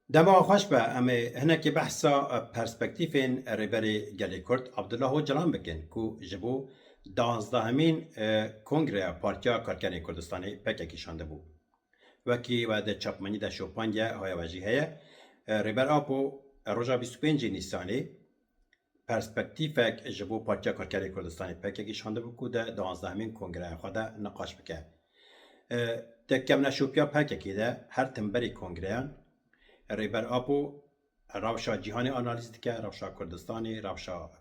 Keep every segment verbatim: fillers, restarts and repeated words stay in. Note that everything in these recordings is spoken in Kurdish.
Dema xweş be, em ê hinekî behsa perspektîfên Rêberê Gelê Kurd Abdullah Ocalan bikin ku ji bo duwazdehemîn Kongreya Partiya Karkerên Kurdistanê P K K şandibû. Wekî we di çapmenî de şopandiye, haya we jî heye. Rêber Apo roja bîst û pêncê Nîsanê perspektîfek ji bo Partiya Karkerê Kurdistanê P K K şandibû ku di duwazdehemîn Kongreya xwe de niqaş bike. Di kevneşopiya P K K de her tim berî kongreyan Rêber Apo rewşa cîhanê analîz dike, rewşa Kurdistanê, rewşa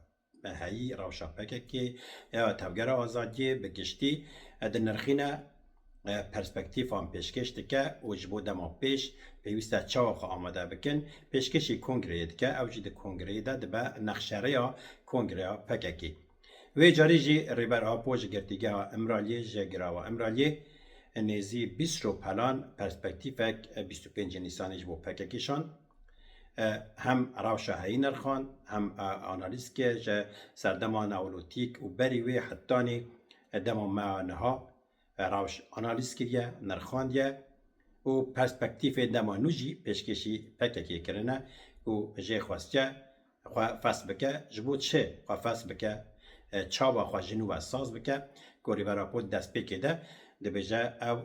heyî, rewşa P K K ya Tevgera Azadiyê bi giştî dinirxîne, perspektîfan pêşkêş dike û ji bo dema pêş pêwîst e çawa xwe amade bikin, pêşkêşî kongreyê dike, ew jî di kongreyê de dibe nexşerêya kongreya P K K. Wê carî jî Rêber Apo ji girtîgeha Îmraliyê, ji girava Îmraliyê nêzî bîst ropelan perspektîfek bîst û pêncê Nîsanê ji bo P K K şand. Hem rewşa heyî nirxand, hem analîz kir ji serdema neolotîk û berî wê hetanî dema me ya niha rewş analîz kiriye, nirxandiye û perspektîfên dema nû jî pêşkêşî P K K kirine ku jê xwestiye xwe fehm bike. Ji bo çi xwe fehm bike? Çawa xwe ji nû ve saz bike? Ku Rêber Apo di destpêkê de dibêje ew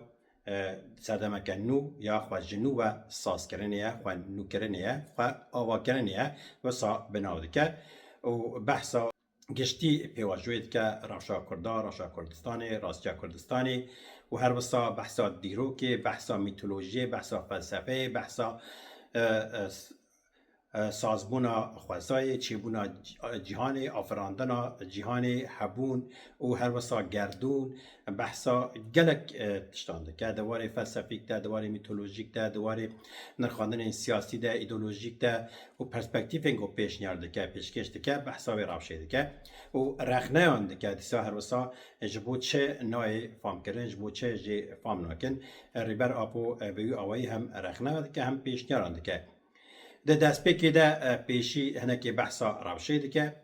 serdemeke nû ya xwe ji nû ve sazkirinê ye, xwe nûkirinê ye, xwe avakirinê ye, wisa bi nav dike û behsa giştî pêvajoyê dike, rewşa Kurda, rewşa Kurdistanê, rastiya Kurdistanê û her wisa behsa dîrokê, behsa mîtolojiyê, behsa felsefeyê, behsa, e, e, s-, e, sazbûna xwezayê, çêbûna cî-, cîhanê, afirandina cîhanê, hebûn û her wisa gerdûn, behsa gelek, e, tiştan dike. Di warê felsefîk de, di warê mîtolojîk de, di warê nirxandinên siyasî de, îdeolojîk de û perspektîfên ku pêşniyar dike, pêşkêş dike, behsa wê rewşê dike û rexneyan dike. Dîsa her wisa ji bo çi nayê famkirin, ji bo çi jê fam nakin. Rêber Apo, e, bi wî awayî hem rexneyan dike, hem pêşniyaran dike. Di destpêkê de, e, pêşî hinekê behsa rewşê dike.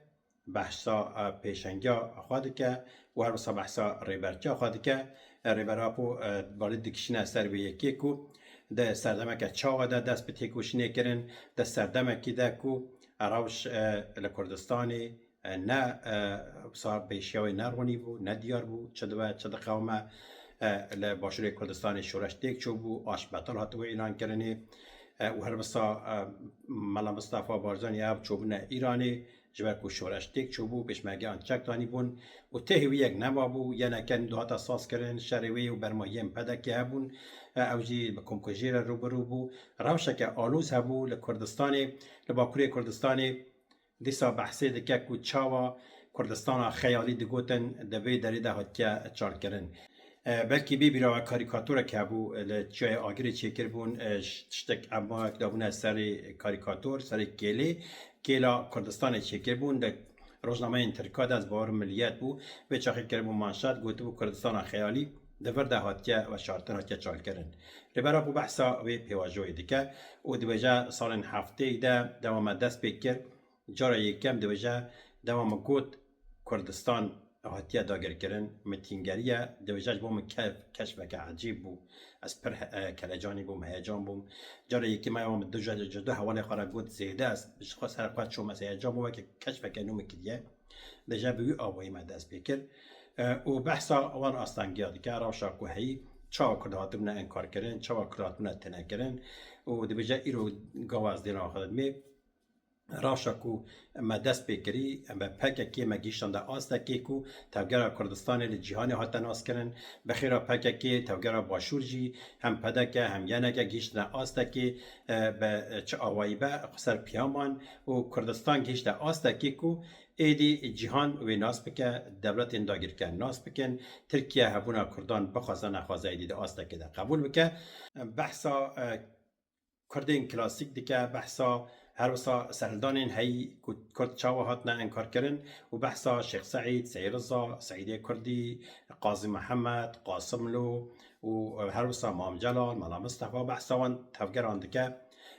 Behsa, e, pêşengiya xwe dike û her wisa behsa rêbertiya xwe dike. E, Rêber Apo, e, balê dikişîne ser vê yekê ku di serdemeke çawa de dest bi têkoşînê kirin, di serdemekî de ku rewş, e, li Kurdistanê, e, ne, e, wisa pêşiya wê ne ronî bû, ne diyar bû, çi dibe, çi diqewime, e, li Başûrê Kurdistanê şoreş têk çûbû, aş betal hatibû îlankirinê, e, û her wisa, e, Mela Mistefa Barzanî ev çûbûne Îranê, ji ber ku şoreş têk çûbû, pêşmergeyan çek danîbûn û têhî wî yek nemabû, yeneke nû dihate sazkirin, şerê wê û bermayiyên P D K hebûn, e, ew jî bi komkujiyê re rû bi rû bû. Rewşeke alûz hebû li Kurdistanê, li Bakurê Kurdistanê, dîsa behsê dike ku çawa Kurdistana xeyalî digotin di vê derê de hatiye çalkirin. E, belkî bê bîra we karîkatorek hebû, e, li Çiyayê Agirê çêkiribûn, e, ş-, tiştek emak dabûne serê karîkator, serê kêlê, kêla Kurdistanê çêkiribûn, di rojnameyên Tirka de, ez bawer Milliyet bû, vê çaxê kiribû manşet, gotibû Kurdistana xeyalî di vir de hatiye veşartin, hatiye çalkirin. Rêber Apo behsa wê pêvajoyê dike û dibêje, salên heftêyî de dema me dest pê kir, cara yekem dibêje, dema min got Kurdistan hatiye dagirkirin, min tîngeriye, dibêje ji bo min ke-, keşfeke ecêb bû. Ez pir he-, e, kelecanî bûm, heyecan bûm. Cara yekê me ya min du ji, ji du hevalê xwe re got zêde, ez ji xwe ser xwe çûm, ez heyecan bûm, weke keşfeke nû min kiriye. Dibêje bi wî awayî me dest pê kir. E, û behsa wan astengiya dike, rewşa ku heyî, çawa Kurd hatibûne inkarkirin, çawa Kurd hatibûne tênekirin û dibêje îro gava ez dêna xwe didimê. Rewşa ku me dest pê kirî, em bi P K K me gihîştande astekê ku Tevgera Kurdistanê li cîhanê hate naskirin. Bi xêra P K K, Tevgera Başûr jî hem P D K hem Y N K gihîştine astekê, e, bi çi awayî be, xweser piyaman û Kurdistan gihîşte astekê ku êdî cîhan wê nas bike, dewletên dagirker nas bikin, Tirkiye hebûna Kurdan bixwaze nexwaze êdî di astekê de qebûl bike. Behsa, e, Kurdên klasîk dike, behsa her wisa serhildanên heyî ku Kurd çawa hatine inkarkirin û behsa Şêx Seîd, Seyîd Riza, Seîdê Kurdî, Qazî Mihemed, Qasimlo û her wisa Mam Celal, Mela Mistefa, behsa wan tevgeran dike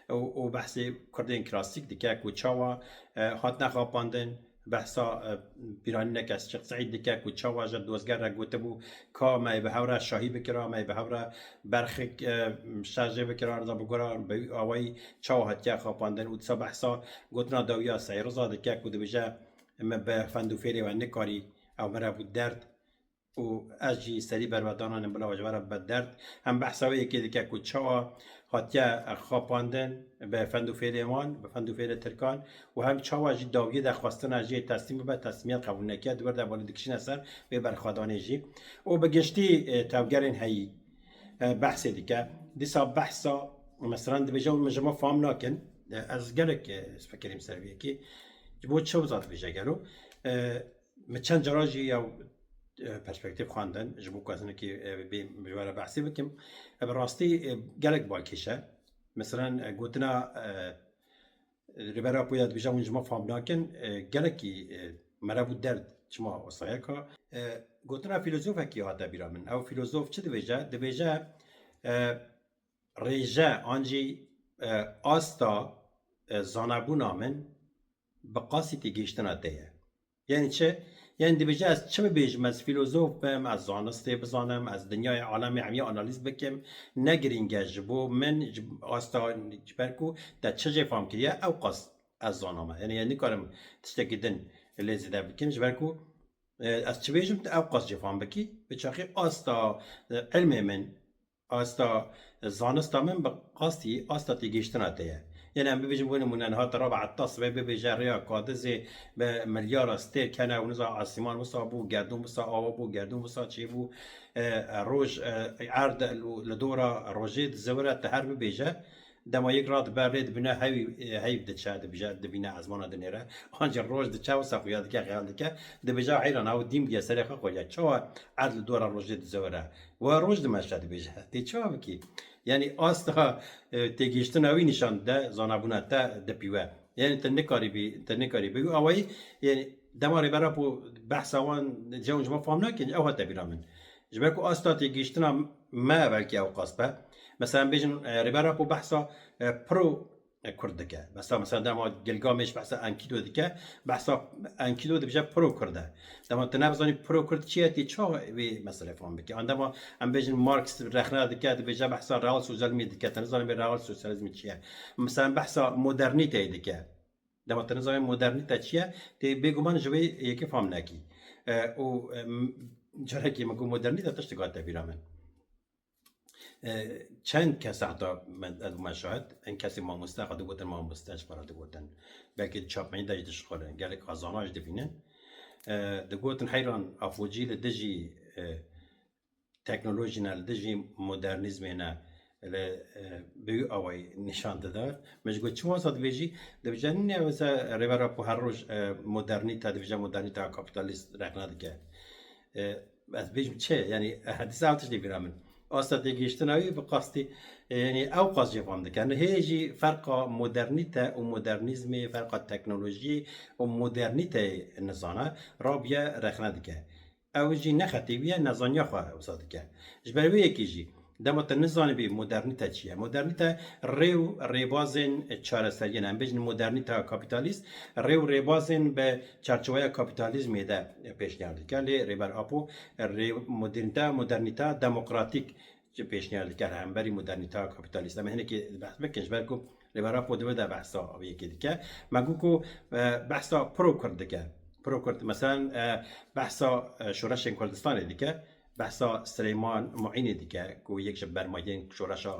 û, û behsê Kurdên klasîk dike ku çawa, e, hatine xapandin, Behsa, e, bîranînek ez Şêx Seîd dike ku çawa ji dozger re gotibû ka me ê bi hev re şahî bikira, me ê bi hev re berxik, e, şerjê bikira, niza bigora, bi wî awayî çawa hatiye xapandin û dîsa behsa gotina dawiya Seyîd Riza dike ku dibêje, me bi fend û fêrê we nikarî, ew me re bû derd û ez jî serî berwe dananim bila we ji we re bibe derd. Hem behsa wê yekê dike ku çawa hatiye xapandin bi fend û fêrê wan, bi fend û fêrê Tirkan û hem çawa jî dawiyê de xwestina jê teslîm bibe, teslîmiyet qebûl nekiye, di wir de balê dikişîne ser vê berxwedanê jî. Û bi giştî, e, tevgerên heyî, e, behsê dike. Dîsa behsa, mesela dibêje, min ji me fam nakin. E, ez gelek, e, ez fikirîm ser vê yekê. Ji bo çi wisa dibêje gelo? E, Min çend cara jî ya, e, perspektîf xwendin, ji bo ku ez hinekî, e, bê, ji we re behsê bikim. E, bi rastî, e, gelek balkêş e. Meselen, e, gotina, e, Rêber Apo ya dibêje hûn ji me fam nakin, e, gelekî, e, me re bû derd çima wisa heye ka. E, gotina fîlozofekî hate bîra min. Ew fîlozof çi dibêje? Dibêje, e, rêje an jî, e, asta, e, zanebûna min bi qasî têgihiştina te ye. Yani çi? Yani dibêje ez çi bibêjim, ez fîlozof bim, ez zanistê bizanim, ez dinyayê alemê hemiyê analîz bikim, ne girîng e ji bo min, ji asta, ji ber ku te çi jê fam kiriye, ew qas ez zaname. Yani, yani nikarim tiştekî din lê zêde bikim, ji ber ku, e, ez çi bêjim, tu ew qas jê fam bikî, bi çaxî asta, e, ilmê min, asta zanista min bi qasî asta têgihiştina te ye. Yanî em bibêjin bo nimûne niha te Raba Ettas vê bibêje rêya Kadizê bi milyara stêr kene û niza asîman wisa bû, gerdûn wisa awa bû, gerdûn wisa çêbû, e, roj, e, erd li, li dora rojê diziwire te her bibêje, dema yek radibe rê dibîne heyv, heyv diçe, dibêje, dibîne ezmana dinêre. Ancî roj diçe wisa xuya dike, xeyal dike, dibêje heyran ew dîm bûye serê xwe xuya. Çawa erd li dora rojê diziwire? Wa roj dimeşe dibêje. Tê çawa bikî? Yanî asta, e, têgihiştina wî nîşan dide, zanabûna te dipîwe. Yanî te nikarîbî, te nikarîbî. Wî awayî, yanî dema Rêber Apo behsa wan cewin ji me fam nakin, ew hate bîra min. Ji ber ku asta têgihiştina me belkî ew qas be. Mesela em bêjin, e, Rêber Apo behsa, e, pro e, Kurd dike. Mesela, mesela dema Gilgameş behsa Enkidu dike, behsa Enkidu dibêje pro Kurd e. Dema tu nebizanî pro Kurd çi ye, tê çawa vê meselê fam bikî? An dema em bêjin Marx rexne dike, dibêje behsa real sosyalizmê dike, tu nizanî vê real sosyalizmê çi ye. Mesela behsa modernîteyê dike. Dema tu nizanî modernîte çi ye, tê bêguman ji vê yekê fam nekî. E, û, e, m-, carekê min got modernîte tiştek hate bîra min. E, çend kes heta me, ez bûme şahid, en kesê mamoste, xwe digotin mamoste, ji xwe re digotin. Belkî di çapmenî de jî dişixulin. Gelek a zana jî dibînin. E, digotin heyran Apocî li dijî, e, teknolojî ne, li dijî modernîzmê ne, li, e, bi wî awayî nîşan dide. Min ji got, çima wisa dibêjî? Dibêje, ne wisa Rêber Apo her roj, e, modernîte, dibêje modernîteya kapîtalîst rexne dike. E, ez bêjim çi? Yanî, dîsa ew tiştê bîra min. Asta têgihiştina wî bi qastî, e, yanî ew qas jê fam dike. Yanî hê jî ferqa modernîte û modernîzmê, ferqa teknolojiyê û modernîteyê nizane, rabiye rexne dike. Ew jî nexetê wî ye, nezaniya xwe wisa dike. Ji ber wê yekê jî, dema te nizanibî modernîte çi ye? Modernîte rê û rêbazên çareseriyê ne. Em bêjin modernîteya kapîtalîst, rê û rêbazên bi çarçoveya kapîtalîzmê de pêşniyar dike. Lê Rêber Apo rê modernîte, modernîteya demokratîk pêşniyar dike, li hemberî modernîteya kapîtalîst. Em ê hinekî behs bikin, ji ber ku Rêber Apo di vir de behsa vê yekê dike. Me got ku, e, behsa pro-Kurd dike. Pro-Kurd, meselen, e, behsa, e, şoreşên Kurdistanê dike. Behsa Silêman Muînî dike, ku yek ji bermayên şoreşa,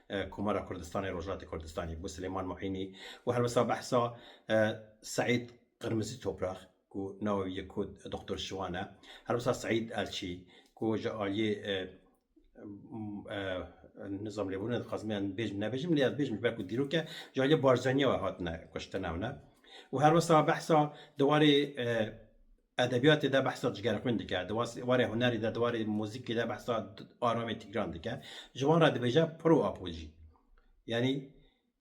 e, Komara Kurdistanê, Rojhilatê Kurdistanê bû, Silêman Muînî. Û her wisa behsa, e, Seîd Qirmizî Toprak, ku navê wî yek ku Doktor Şiwan e. Her wisa Seîd Elçî, ku ji aliyê, e, m-, e, nizam lêbûrine dixwazim, yan bêjim nebêjim, lê ez bêjim, ji ber ku dîrok e, ji aliyê Barzanî ve hatine kuştin ew ne. Û her wisa behsa di warê, e, edebiyatê de behsa Cigerxwîn dike, di was-, warê hunerî de, di warê muzîkê de behsa Aramê Tîgran dike. Ji wan re dibêje pro apojî. Yanî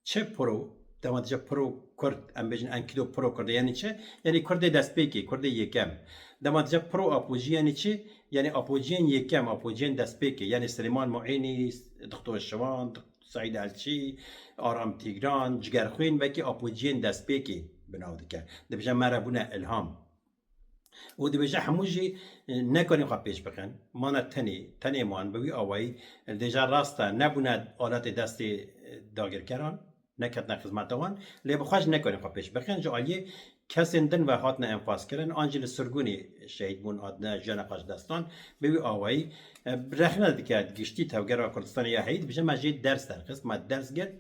çi pro? Dema dije pro Kurd, em bêjin Enkidu pro Kurd e. Yanî çi? Yanî Kurdê destpêkê, Kurdê yekem. Dema dije pro apojî yanî çi? Yanî apojiyên yekem, apojiyên destpêkê. Yanî Silêman Muînî, Doktor Şivan, Seîd Elçî, Aram Tîgran, Cigerxwîn, wekî apojiyên destpêkê. binaw dike. Dibêje me re bûne îlham. Û dibêje hemû jî, e, nekarîn xwe pêş bixin. Mane tenê, tenê man bi wî awayî, e, dibêje rast e, nebûne aletê destê, e, dagirkeran, neketine xizmeta wan, lê bi xwe jî nekarîn xwe pêş bixin. Ji aliyê kesên din ve hatine enfazkirin, an jî li sirgûnê şehîd bûn, hatine jiyana xwe ji dest dan. Bi wî awayî, e, rexne dike giştî tevgera Kurdistanê ya heyî, dibêje me jê ders derxist, me ders girt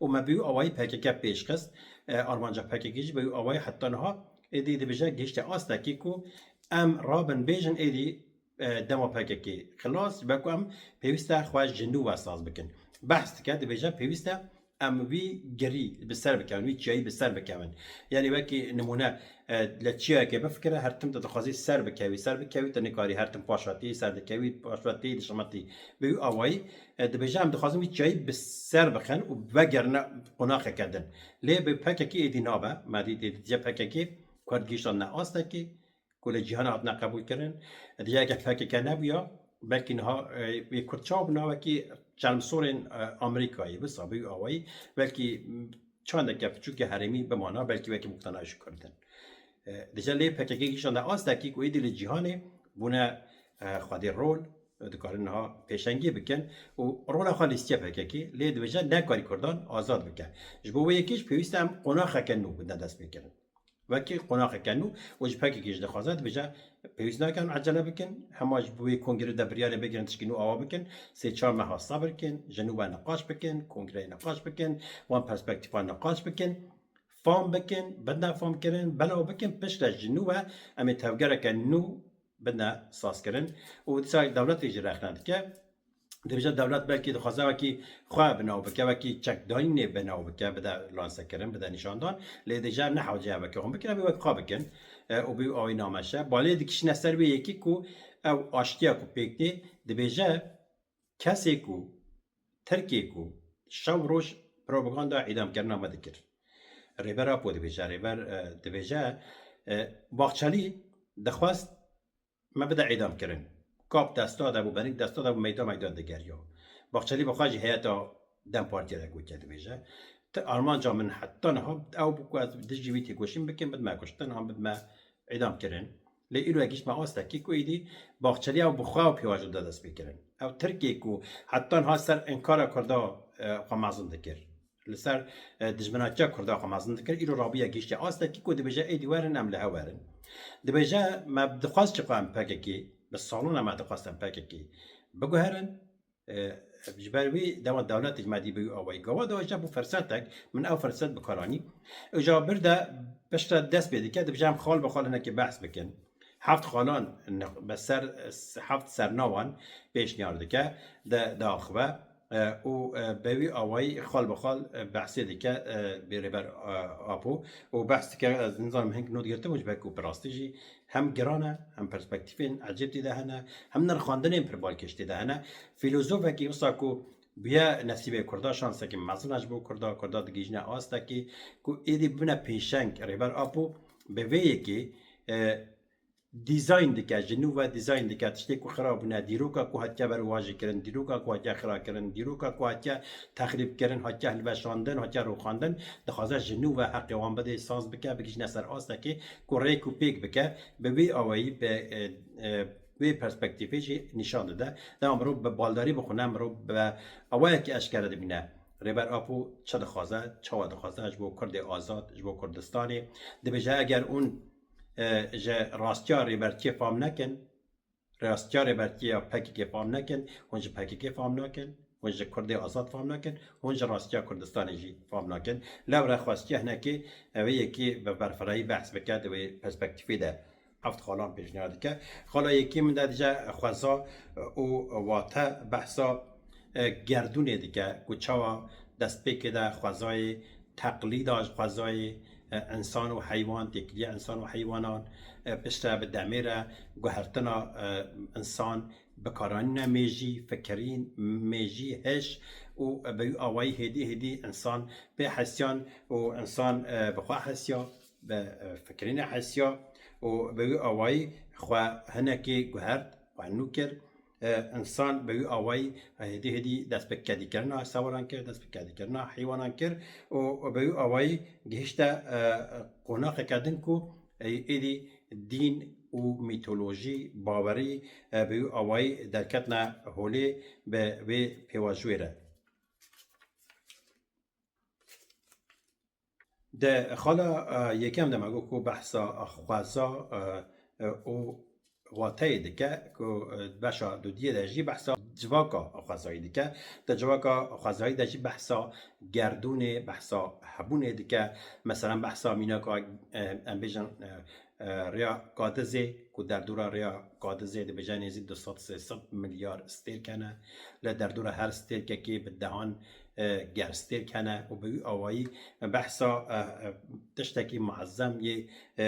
û me bi wî awayî P K K pêş xist. E, armanca P K K jî bi wî awayî heta niha êdî dibêje gihişte astekî ku em rabin bêjin êdî, e, dema P K K xilas be ku em pêwîst e xwe ji nû ve saz bikin. Behs dike, dibêje pêwîst e em wî girî bi ser bikevin, wî çiyayî bi ser bikevin. Yanî wekî nimûne, e, li çiyayekê bifikire, her tim tu dixwazî ser bikevî, ser bikevî, tu nikarî, her tim paşatî ser dikevî, paşatî dişimitî. Bi wî awayî, e, dibêje em dixwazin wî çiyayî bi ser bixin û vegerine qonaxeke din. Lê bi P K K êdî nabe, me dît êdî dibêje P K K Kurd gihiştine astekî, ku li cîhanê hatine qebûlkirin. Dibêje eger P K K nebûya, belkî niha, e, wê Kurd çawa bûna, wekî çermsorên, e, Amerîkayê, wisa bi wî awayî, belkî, m, çandeke piçûkê herêmî bimana, belkî wekî muktena ji Kurd in. E, dibêje lê P K K gihiştine astekî ku êdî li cîhanê bûne, e, xwedî rol, dikarin niha pêşengî bikin û rola xwe lîstiye P K K, lê dibêje nekarî Kurdan azad bike. Ji bo wê yekê jî pêwîst e em qonaxeke nû bidine destpêkirin. Wekî qonaxeke nû û ji P K K jî dixwaze, dibêje pêwîst nake em ecele bikin, hema ji bo wê kongrê de biryarê bigirin tişkî nû awa bikin, sê çar meha sebir kin, ji nû ve niqaş bikin, kongreyê niqaş bikin, wan perspektîfan niqaş bikin, fam bikin, bidine famkirin, belav bikin, piştre ji nû ve em ê tevgereke nû bidine sazkirin û dîsa dewletê jî rexne dike. Dibêje dewlet belkî dixwaze wekî xwe binaw bike, wekî çekdanînê binaw bike, bide lansekirin, bide nîşandan. Lê dibêje ne hewce ye wekî hûn bikin, em ê wek xwe bikin. E, û bi awî nameşe. Balê dikişîne ser wê yekî ku ew aştiya ku pêk tê, dibêje kesê ku, Tirkê ku şev roj propaganda îdamkirina me dikir. Rêber Apo dibêje, Rêber, e, dibêje, e, Baxçelî dixwest me bide îdamkirin. Kap desta de bû, benik desta de bû, meyda meyda digeriya. Baxçelî bi xwe jî heyeta DEM Partiyê de gotiye, dibêje, ti armanca min heta niha ew bû ku ez dijî wî têkoşîn bikim, bidime kuştin an bidime îdamkirin. Lê îro gihiştme astekî ku êdî Baxçelî ew bi xwe ew pêvajo da dest pê kirin. Ew Tirkê ku heta niha ser înkara Kurda, e, xwe mezin dikir. Li ser, e, dijminatiya Kurda xwe mezin dikir. Îro rabûye gihiştiye astekî ku dibêje êdî werin em li hev werin. Dibêje me dixwest çi xwe em P K K bi salona me dixwest em P K K biguherin. E, ji ber wî dema dewletê ji me dî bi wî awayî gava da, îja bû firsetek, min ew firset bi kar anî. Îja bir de piştre dest pê dike, dibêje em xal bi xal hinekî behs bikin. Heft xalan ni-, bi ser, heft sernawan pêşniyar dike, de diaxive, e, û, e, bi wî awayî xal bi xal, e, behsê dike, e, bê Rêber, e, Apo û behs dike, ez nizanim hing not girtibû ji ber ku bi rastî jî hem giran e, hem perspektîfên ecêb tê de hene, hem nirxandinên pir balkêş tê de hene. Fîlozofekî wisa ku bûye nesîbê Kurda, şansekî mezin e ji bo Kurda, Kurda digihîjine astekî ku êdî bibine pêşeng. Rêber Apo bi vê yekê, e, dîzayn dike, ji nû ve dîzayn dike, tiştê ku xira bûne, dîroka ku hatiye berovajî kirin, dîroka ku hatiye xira kirin, dîroka ku hatiye texrîb kirin, hatiye hilweşandin, hatiye rûxandin, dixwaze ji nû ve heqê wan bidê, saz bike, bigihîjine ser astekê ku rêk û pêk bike, bi vî awayî bi, e, e, wê perspektîfê jî nîşan dide. Dema mirov bi baldarî bixwine, mirov bi awayekî eşkere dibîne. Rêber Apo çi dixwaze, çawa dixwaze ji bo Kurdê azad, ji bo Kurdistanê? Dibêje eger hûn, e, ji rastiya rêbertiyê fam nekin, rastiya rêbertiya P K K fam nekin, hûn ji P K K fam nakin, hûn ji Kurdê azad fam nakin, hûn ji rastiya Kurdistanê jî fam nakin. Lewre xwestiye hinekê, e, vê yekê bi berfirehî behs bike di wê perspektîfê de. Heft xalan pêşniyar dike. Xala yekê min de dije xweza û wate behsa, e, gerdûnê dike ku çawa destpêkê de xwezayê teqlîda ji xwezayê, e, însan û heywan, têkiliya însan û heywanan, e, piştre bi demê re guhertina, e, însan, bikaranîna mêjî, fikirîn, mêjî, hiş û bi wî awayî hêdî hêdî însan pê hesiyan û însan, e, bi xwe hesiya, bi, e, fikirînê hesiya û bi wî awayî xwe hinekê guhert, xwe nû kir. E, însan bi wî awayî hêdî hêdî dest bi kedîkirina sewaran kir, dest bi kedîkirina heywanan kir û bi wî awayî gihişte, e, qonaxeke din ku, e, êdî dîn û mîtolojî, bawerî, e, bi wî awayî derketine holê bi vê pêvajoyê re. Di xala, e, yekem de me got ku behsa xweza, e, e, û wateyê dike ku, e, beşa dudiyê de jî behsa civaka xwezayî dike. Di civaka xwezayî de jî behsa gerdûnê, behsa hebûnê dike. Meselan behsa mînaka, e, em bêjin, e, e, rêya Kadizê ku derdora rêya Kadizê dibêje nêzî du sed sê sed milyar stêrk hene. Li derdora her stêrkekê bi dehan, e, gerstêrk hene û bi wî awayî behsa, e, e, tiştekî muezzem yê, e,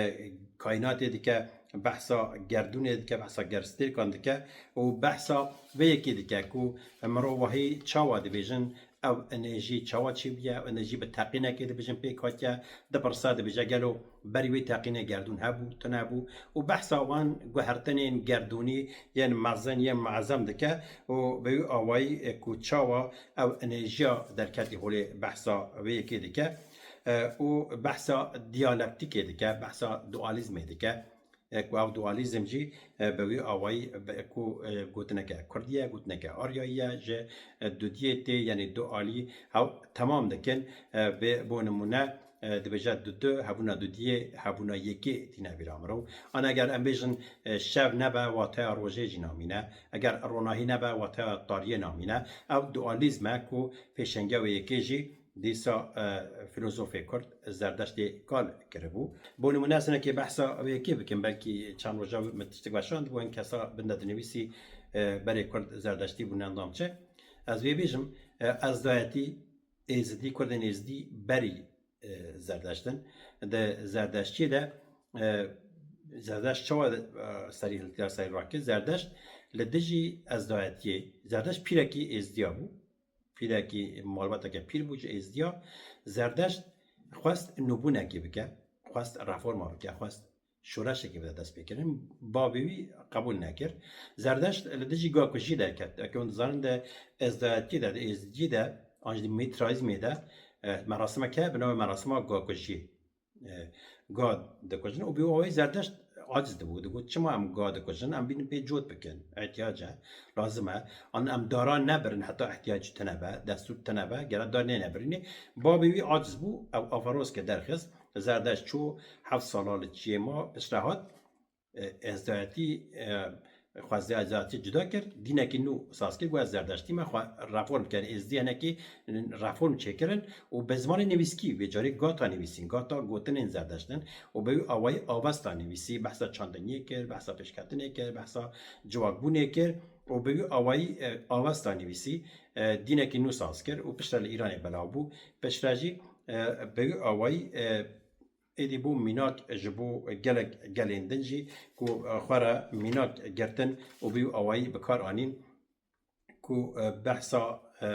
kaînatê dike, behsa gerdûnê dike, behsa gerstêrkan dike û behsa vê yekê dike ku mirovahî çawa dibêjin, ew enerjî çawa çêbûye, ew enerjî bi teqînekê dibêjin pêk hatiye, dipirse dibêje gelo berî wê teqînê gerdûn hebû, tune bû û behsa wan guhertinên gerdûnî yên mezin, yên muezzem dike û bi wî awayî, e, ku çawa ew enerjiya derketî holê behsa vê yekê dike, e, û behsa diyalektîkê dike, behsa dualîzmê dike. E, ku ev dualîzm jî, e, bi wî awayî, e, ku, e, gotineke kurdî ye, gotineke aryayî ye, ji, e, dudiyê tê, yanî dualî hew temam dikin. E, bê, bo nimûne, e, dibêje dudu, hebûna dudiyê, hebûna yekê tîne bîra mirov. An eger em bêjin, e, şev nebe, wateya rojê jî namîne. Eger ronahî nebe, wateya tariyê namîne. Ev dualîzm e ku pêşengiya wê yekê jî dîsa, e, filozofê kurd Zerdeştê kal kiribû. Bo nimûne ez hinekê behsa wê yekê bikim, belkî çend roja min tiştek weşandibû, hin kesa bin de dinivîsî, e, berê kurd Zerdeştî bûne endam çi. Ez vê bêjim, e, ezdayetî, êzidî, kurdên êzidî berî, e, Zerdeşt in. Di Zerdeştiyê de, e, Zerdeşt çawa, e, serî hiltiya serî rakir? Zerdeşt li dijî ezdayetiyê, Zerdeşt pîrekî êzidiya bû. Pîrekî, malbateke pîr bû ji êzdiya. Zerdeşt xwest nûbûnekê bike, xwest reforma bike, xwest şoreşekê bide destpêkirin. Bavê wî qebûl nekir. Zerdeşt li dijî gakujiyê derket. Weke hûn dizanin di ezdayetiyê de, di êzdiyê de, an jî di mîtraîzmê de, e, merasimeke bi navê merasima gakujiyê. E, ga dikujin û bi wî awayî Zerdeşt aciz dibû. Digot, çima em ga dikujin? Em bînin pê cot bikin. Îhtiyac e, lazim e. An em dara nebirin heta îhtiyac tune be, destûr tune be, gere dar nênebirînê. Bavê wî aciz bû, ew avaroske derxist. Zerdeşt çû, heft sala li çiyê ma, piştre hat. E, ezdayetî, e, xwezaya ezdayetî cuda kir, dînekî nû saz kir, got, ez Zerdeştî me, xwe reform kirin, êzdî hinekî reform çêkirin û bi zimanê nivîskî, vê carê gata nivîsîn, gata gotinên Zerdeşt in û bi wî awayî avesta nivîsî, behsa çandiniyê kir, behsa pêşketinê kir, behsa civakbûnê kir û bi wî awayî, e, avesta nivîsî, e, dînekî nû saz kir û piştre li Îranê belav bû. Piştre jî, e, bi wî awayî, e, Êdî bû mînak ji bo gelek gelên din jî ku, e, xwe re mînak girtin û bi wî awayî bi kar anîn ku, e, behsa, e,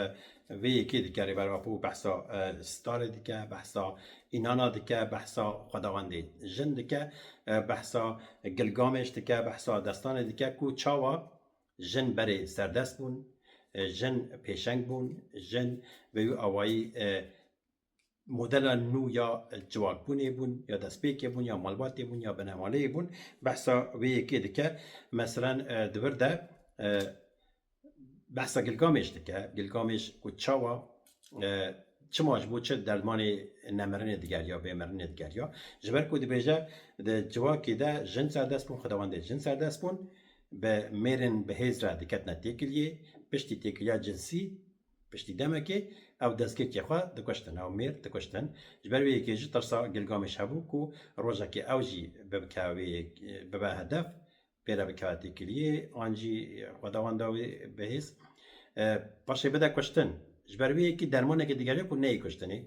vê yekê dike, Rêber Apo behsa, e, starê dike, behsa înana dike, behsa xwedawendê jin dike, e, behsa Gilgamêş dike, behsa destanê dike ku çawa jin berê serdest bûn, e, jin pêşeng bûn, jin bi wî awayî, e, modela nû ya civakbûnê bûn, ya destpêkê bûn, ya malbatê bûn, ya binemaleyê bûn, behsa wê yekê dike. Meselen, e, di vir de, e, behsa Gilgamêş dike. Gilgamêş ku çawa, e, çima ji bo çi dermanê nemirinê digeriya, bêmirinê digeriya? Ji ber ku dibêje, di civakê de jin serdest bûn, xwedawendê jin serdest bûn, bi mêrin bi hêz re diketine têkiliyê, piştî têkiliya cinsî, piştî demekê ew destgirkê xwe dikuştin, ew mêr dikuştin. Ji ber wê yekê jî tirsa Gilgamêş hebû ku rojekê ew jî bibike wê, bibe hedef, pê re bikeve têkiliyê, an jî xwedawenda wê bihêz, e, paşê bide kuştin. Ji ber wê yekê dermanekê digeriya ku neyê kuştinê.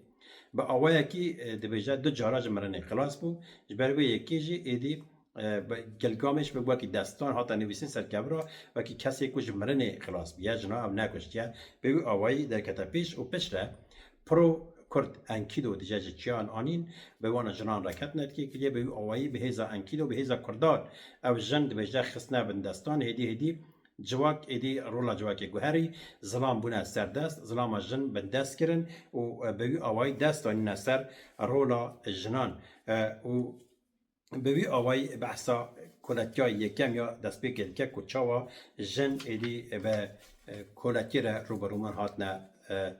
Bi awayekî, e, dibêje du cara ji mirinê xilas bû. Ji ber wê yekê jî êdî e, bi, Gilgamêş bi wekî destan hate nivîsîn ser kevira, wekî kesê ku ji mirinê xilas bûye, jina ew nekuştiye, bi wî awayî derkete pêş û piştre pro Kurd Enkido dije ji çiyan anîn, bi wan jinan re ketine têkiliyê, bi wî awayî bi hêza Enkido, bi hêza Kurdan ew jin dibêje xistine bin destan, hêdî hêdî Civak êdî rola civakê guherî, zilam bûne serdest, zilama jin bindest kirin û, e, bi wî awayî dest danîne ser rola jinan. E, û bi wî awayî behsa koletiya yekem ya destpêkê dike ku çawa jin êdî bi, e, koletiyê re rûberûman hatine, e,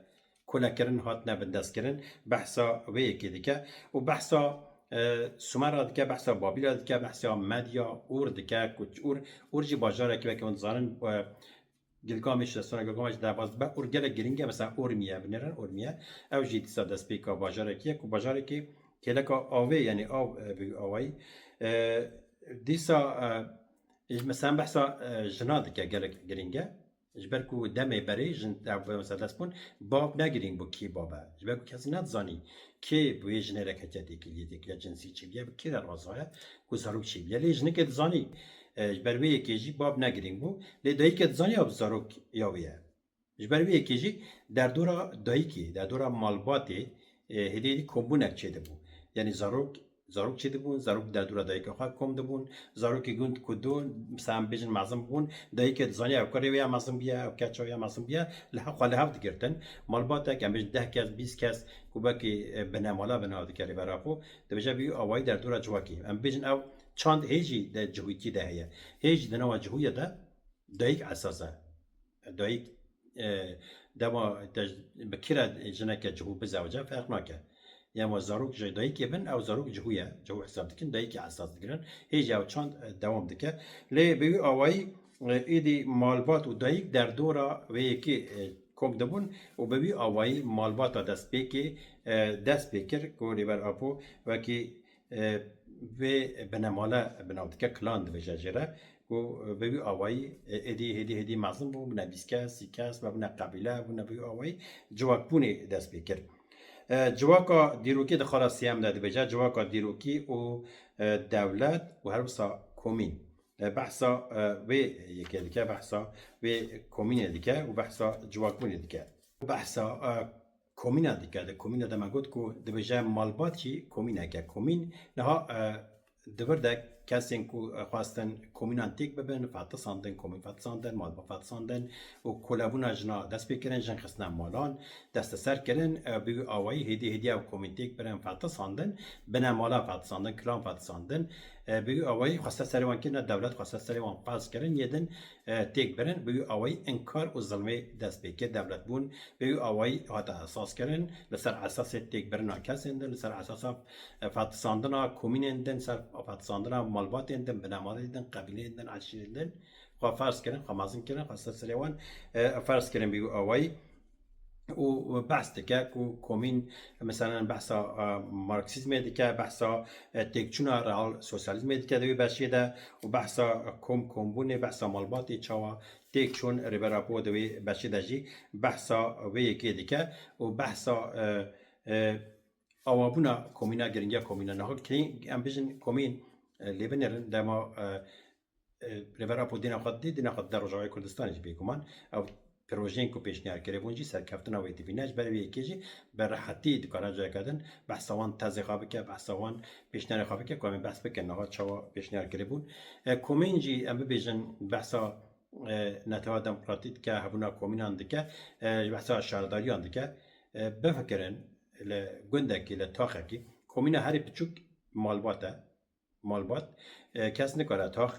kolekirin, hatine bindestkirin, behsa wê yekê dike û behsa, e, Sumer re dike, behsa Babîl re dike, behsa Medya, Ûr dike, ku Ûr, Ûr jî bajarekî weke hûn dizanin, e, Gilgameş, destana Gilgameş derbas dibe. Ûr gelek girîng e, mesela Urmiye, binêrin Urmiye. Ew jî dîsa destpêka bajarekî ye, ku bajarekî kêleka avê, yanî av, e, bi awayî. E, dîsa, e, mesela behsa, e, jina dike, gelek girîng e. Ji ber ku demê berê jin, ev, mesela dest bûn, bab ne girîng bû kî bab e. Ji ber ku kes nedizanî kê bi wê jinê re ketiye têkiliyê, têkiliya cinsî çêbûye, bi kê re razaya ku zarok çêbûye. Lê jinikê dizanî, e, ji ber wê yekê jî bab ne girîng bû. Lê dayikê dizanî ew zarok ya wê ye. Ji ber wê yekê jî derdora dayikê, derdora malbatê, e, hêdî hêdî kombûnek çêdibû. Yanî zarok, zarok çêdibûn, zarok derdora dayika xwe kom dibûn, zarokê gund ku dû, mesela em bêjin mezin bûn, dayikê dizanî ew kurê wê ya mezin bûye, ew keça wê ya mezin bûye, li hev xwe li hev digirtin. Malbatek, em bêjin deh kes, bîst kes, ku belkî, e, binemala bi nav dike Rêber Apo, dibêje bi wî awayî derdora civakê. Em bêjin ew çand hê jî de cihûkî de heye. Hê jî di nava cihûya de dayik esas e. Dayik, e, dema te bi kî re jineke cihû bizewice ferq nake. Yema zarok ji dayikê bin, ew zarok cihû ye, cihû hesab dikin, dayikê esas digirin. Hê jî ew çand, e, dewam dike. Lê bi wî awayî, e, êdî malbat û dayik derdora wê yekê, e, kom dibûn û bi wî awayî malbata destpêkê, e, dest pê kir ku Rêber Apo wekî, e, vê binemale bi nav dike, klan dibêje jê re, ku bi wî awayî, e, êdî hêdî hêdî mezin bûn, bûne bîst kes, sî kes, ve bûne qebîle, bûne bi wî awayî civakbûnê dest pê kir. E, civaka dîrokî di xala sêyem de dibêje, civaka dîrokî û, e, dewlet û her wisa komîn. E, behsa, e, wê yekê dike, behsa wê komînê dike û behsa civakbûnê dike. Behsa, e, komîna dike. Di komîna de me got ku dibêje malbat jî komînek e. Komîn niha, e, di vir de kesên ku, e, xwestin komînan têk bibin, fetisandin, komîn fetisandin, malbat fetisandin û kolebûna jina dest pê kirin, jin xistine malan, desteser kirin, e, bi wî awayî hêdî hêdî ew komîn têk birin, fetisandin, binemala fetisandin, klan fetisandin, e, bi wî awayî xweste serê wan kirine, dewlet xweste serê wan ferz kirin, yê din, e, têk birin, bi wî awayî inkar û zilmê dest pê kir, dewlet bûn, bi wî awayî hate esas kirin, li ser esasê têkbirina kesên din, li ser esasa, e, fetisandina komînên din, ser fetisandina malbatên din, binemalên din, qebîleyên din, eşîrên din, xwe ferz kirin, xwe mezin kirin, xweste serê wan, e, ferz kirin bi wî awayî. Û behs dike ku komîn, meselen, behsa, e, Marksîzmê dike, behsa, e, têkçûna real sosyalîzmê dike di wê beşê de û behsa kom kombûnê, behsa malbatê çawa têk çûn Rêber Apo di wê beşê de jî behsa wê yekê dike û behsa, e, e, awabûna komîna, giringiya komîna. Niha kirî-, em bijin komîn, e, lê binêrin dema, e, e, Rêber Apo dîna xwe didî, dîna xwe dide Rojavayê Kurdistanê jî bêguman. Ew projeyên ku pêşniyar kiribûn jî serkeftina wê dibîne. Ji ber wê yekê jî bi rehetî dikare careke din behsa wan tezê xwe bike, behsa wan pêşniyarê xwe bike ku em ê behs bikin niha çawa pêşniyar kiribûn. E, komîn jî em bibêjin behsa, e, netewa demokratîk dike, hebûna komînan dike, e, ji behsa şaredariyan dike. E, bifikirin li gundekî, li taxekî, komîna herî biçûk malbat e. Malbat, e, kes nikare, tax,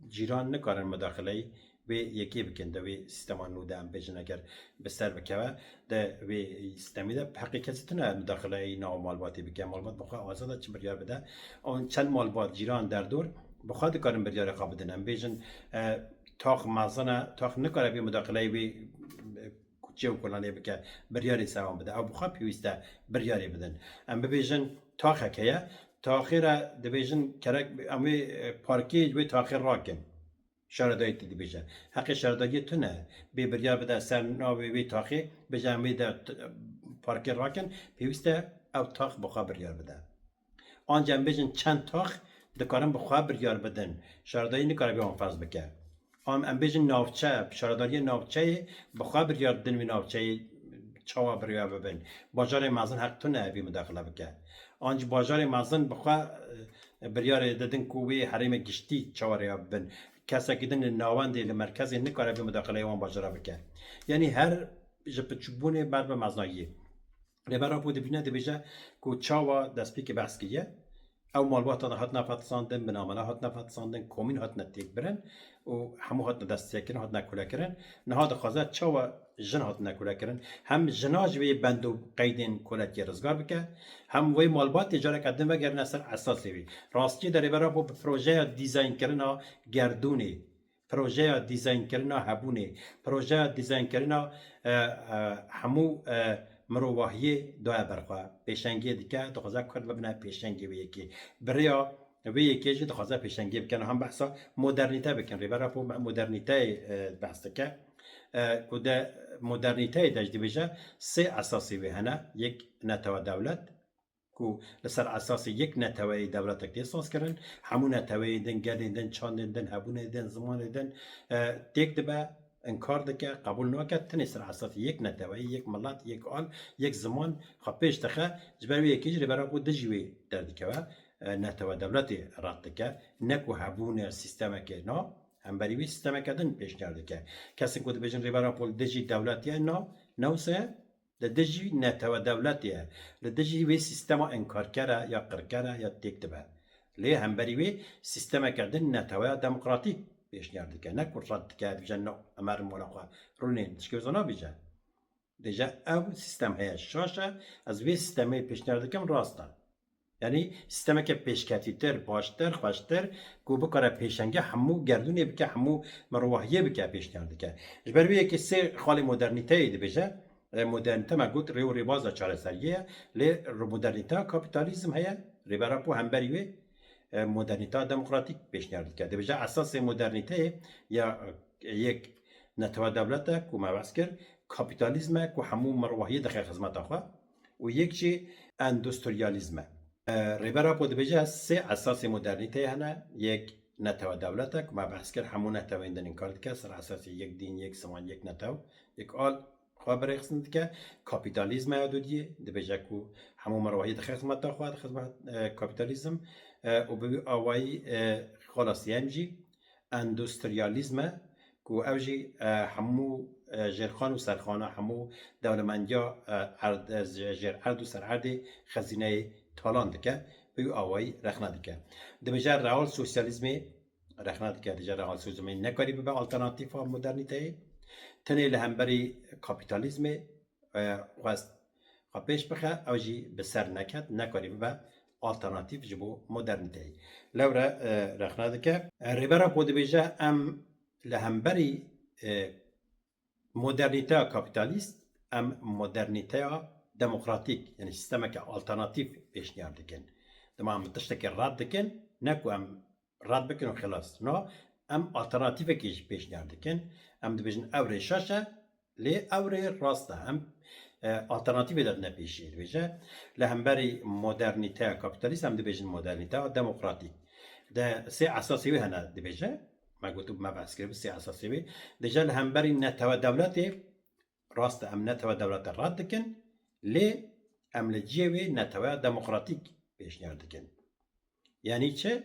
cîran nikarin mudaxileyî wê yekê bikin, di wê sîstema nû de em bêjin eger bi ser bikeve, di wê sîstemî de heqê kesî tune mudaxileyî nava malbatê bike. Malbat bi xwe azad e çi biryar bide. An çend malbat, cîran, derdor bi xwe dikarin biryarê xwe bidin. Em bêjin, e, tax mezin e, tax nikare vê mudaxileyê wê, e, kuçe û kulanê bike, biryarê ser wan bide. Ew bi xwe pêwîst e biryarê bidin. Em bibêjin taxek heye, taxê re dibêjin kerek em wê, e, parkê ji wê taxê rakin. Şaredayî tê dibêje. Heqê şaredariyê tune bê biryar bide ser navê wê taxê, bêje em wê de t-, parkê rakin, pêwîst e ew tax bi xwe biryar bide. Anca em bêjin çend tax dikarin bi xwe biryar bidin. Şaredayî nikare vê wan ferz bike. An em bêjin navçe, şaredariyê navçeyê bi xwe biryar didin wê navçeyê çawa biryar bibin. Bajarê mezin heq tune vê mudaxile bike. An jî bajarê mezin bi xwe, e, biryarê didin ku wê herêmê giştî çawa rêya bibin. kesekî din li navendê, li merkezê nikare vê mudaxileyê wan bajara bike. Yanî her ji piçûkbûnê ber bi meznayiyê. Rêber Apo dibîne, dibêje ku çawa destpêkê behs kiriye, ew malbatan hatine fetisandin, binamela hatine fetisandin, komîn hatine têkbirin û hemû hatine destsekirin, hatine kulekirin. Niha dixwaze çawa jin hatine kulekirin, hem jina ji vê bend û qeydên kolekiyê rizgar bike, hem wê malbatê careke din vegerîne ser esasê wî. Rastiyê de Rêber Apo bi projeya dîzaynkirina gerdûnê, projeya dîzaynkirina hebûnê, projeya dîzaynkirina, e, e, hemû, e, mirovahiyê daye ber xwe. Pêşengiyê dike, dixwaze Kurd bibine pêşengê wê yekê. Bi rêya vê yekê jî dixwaze pêşengiyê bike. Niha em behsa modernîte bikin. Rêber Apo modernîteyê, e, behs dike. E, ku de modernîteyê de jî dibêje sê esasê wê hene. Yek, netewe dewlet, ku li ser esasê yek neteweyê dewletek tê sazkirin, hemû neteweyên din, gelên din, çandên din, hebûnê din, zimanê din, e, têk dibe, inkar dike, qebûl nake, tenê ser esasê yek neteweyê, yek milet, yek al, yek ziman xwe pêş dixe, ji ber wê yekê jî Rêber Apo dijî wê derdikeve, e, netewe dewletê red dike, ne ku hebûne sîstemekê na, hemberî wê sîstemeke din pêşniyar dike. Kesên ku dibêjin Rêber Apo li dijî dewletê ye, na, ne wisa ye. Li dijî netewe dewletê ye. Li dijî wê sîstema înkarker e ya qirker e ya têk dibe. Lê hemberî wê sîstemeke din neteweya demokratîk pêşniyar dike. Ne ku red dike, dibêje, no, em herin mala xwe, rûnên, tişkê wisa nabêje. Dibêje, ew sîstem heye, şaş e, ez vê sîstemê pêşniyar dikim, rast e. Yanî sîstemeke pêşketîtir, baştir, xweştir, ku bikare pêşengê hemû gerdûnê bike, hemû mirovahiyê bike, pêşniyar dike. Ji ber wê yekê sê xalê modernîteyê dibêje, e, modernîte me got rê û rêbaza çareseriyê ye, lê modernîteya kapîtalîzm heye, Rêber Apo hemberî wê, e, modernîteya demokratîk pêşniyar dike. Dibêje esasê modernîteyê ya, e, yek netewe dewlet e ku me behs kir, kapîtalîzm e ku hemû mirovahiyê dixe xizmeta xwe û yek jî endustriyalîzm e. E, Rêber Apo dibêje sê esasê modernîteyê hene, yek netewe dewlet e ku me behs kir, hemû neteweyên din înkar dike, ser esasê yek dîn, yek ziman, yek netew, yek al xwe bi rêxistin dike. Kapîtalîzm e ya dudiyê, dibêje ku hemû mirovahiyê dixe xizmeta xwe, di xizmet, e, kapîtalîzm, e, û bi wî awayî, e, xala sêyem jî endustriyalîzm e ku ew jî, e, hemû, e, jêrxan û serxana, hemû dewlemendiya, e, erd, e, jê-, jêr erd û ser erdê xezîneyê talan dike, bi wî awayî rexne dike. Dibêje real sosyalîzmê rexne dike, dibêje real sosyalîzmê nekarî bibe alternatîfa modernîteyê. Tenê li hemberî kapîtalîzmê, e, xwest xwe pêş bixe, ew jî bi ser neket, nekarî bibe alternatîf ji bo modernîteyê. Lewre, e, rexne dike. E, Rêber Apo dibêje, em li hemberî, e, modernîteya kapîtalîst, em modernîteya demokratîk, yanî sîstemeke alternatîf pêşniyar dikin. Dema em tiştekê red dikin, ne ku em red bikin û xilas. No, em alternatîfekê jî pêşniyar dikin. Em dibêjin ew rê şaş e, lê ew rê rast e. Em, e, alternatîfê de dine pêşiyê. Dibêje, li hemberî modernîteya kapîtalîst em dibêjin modernîteya demokratîk. De sê esasê wê hene dibêje. Me got, me behs kir bi sê esasê wê. Dibêje li hemberî netewe dewletê, rast e, em netewe dewlete red dikin, lê em li cihê wê neteweya demokratîk pêşniyar dikin. Yanî çi?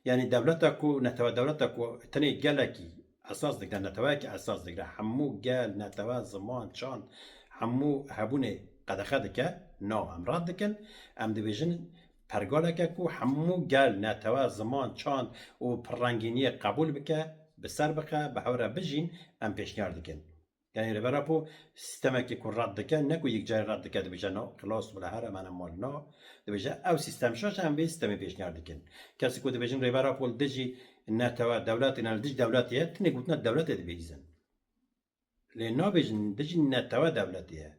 Yanî dewleta ku, netewe dewleta ku tenê gelekî esas digre, neteweyekî esas digre, hemû gel, netewe, ziman, çand, hemû hebûnê qedexe dike, na, em red dikin, em dibêjin pergaleke ku hemû gel, netewe, ziman, çand û pirrengîniyê qebûl bike, bi ser bixe, bi hev re bijîn, em pêşniyar dikin. Yanî Rêber Apo sîstemekê ku red dike, ne ku yek carî red dike, dibêje, na, xilas, bila here, me ne mal, na. Dibêje, ew sîstem şaş e, em vê sîstemê pêşniyar dikin. Kesê ku dibêjin Rêber Apo li dijî netewe dewletê, ne li dijî dewletê ye, tenê gotina dewletê dibihîzin. Lê nabêjin dijî netewe dewletê ye.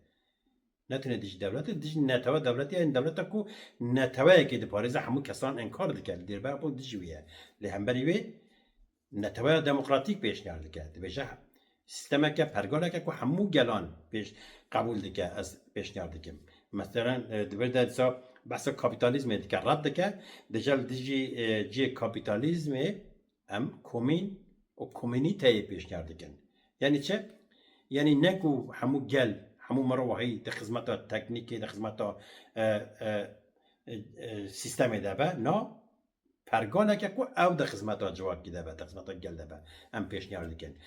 Ne tenê dijî dewletê, dijî netewe dewletê ye, yanî dewleta ku neteweyekê diparêze, hemû kesan înkar dike, li Rêber Apo dijî wê ye. Lê hemberî wê neteweya demokratîk pêşniyar dike. Dibêje sîstemeke, pergaleke ku hemû gelan pêş qebûl dike, ez pêşniyar dikim. Meselen, e, di vir de dîsa behsa kapîtalîzmê dike, red dike. Dibêje li dijî, e, cihê kapîtalîzmê em komîn û komînîteyê pêşniyar dikin. Yanî çi? Yanî ne ku hemû gel, hemû mirovahî di xizmeta teknîkê, di xizmeta, e, e, e, e, sîstemê de be, na, pergaleke ku ew di xizmeta civakî de be, di xizmeta gel de be, em pêşniyar dikin.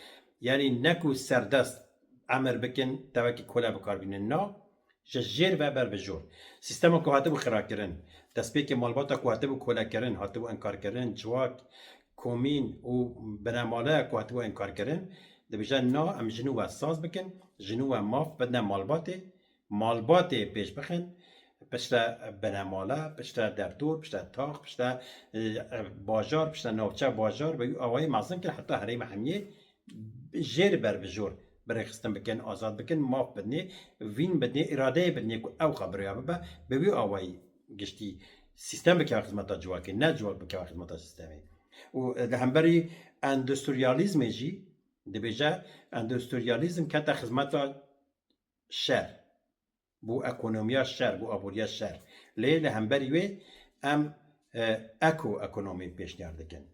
Yanî ne ku serdest emir bikin, tevekî kole bi kar bînin, na, ji jêr ve ber bi jor. Sîstema ku hatibû xirakirin, destpêkê malbata ku hatibû kolekirin, hatibû enkarkirin, civak, komîn û binemale ku hatibû enkarkirin, dibêje na, em ji nû ve saz bikin, ji nû ve maf bidine malbatê, malbatê pêş bixin, piştre binemale, piştre derdor, piştre tax, piştre, e, bajar, piştre navçe bajar, bi wî awayî mezin kir heta herêma hemiyê jêr ber bi jor birêxistin bikin, azad bikin, maf bidinê, vîn bidinê, îradeyê bidinê ku ew xwe bi rêya bibe, bi wî awayî giştî sîstem bikeve xizmeta civakê, ne civak bikeve xizmeta sîstemê. Û li hemberî endustriyalîzmê jî dibêje, endustriyalîzm kete xizmeta şer, bû ekonomiya şer, bû aboriya şer. Lê li hemberî wê em, e, eko-ekonomî pêşniyar dikin.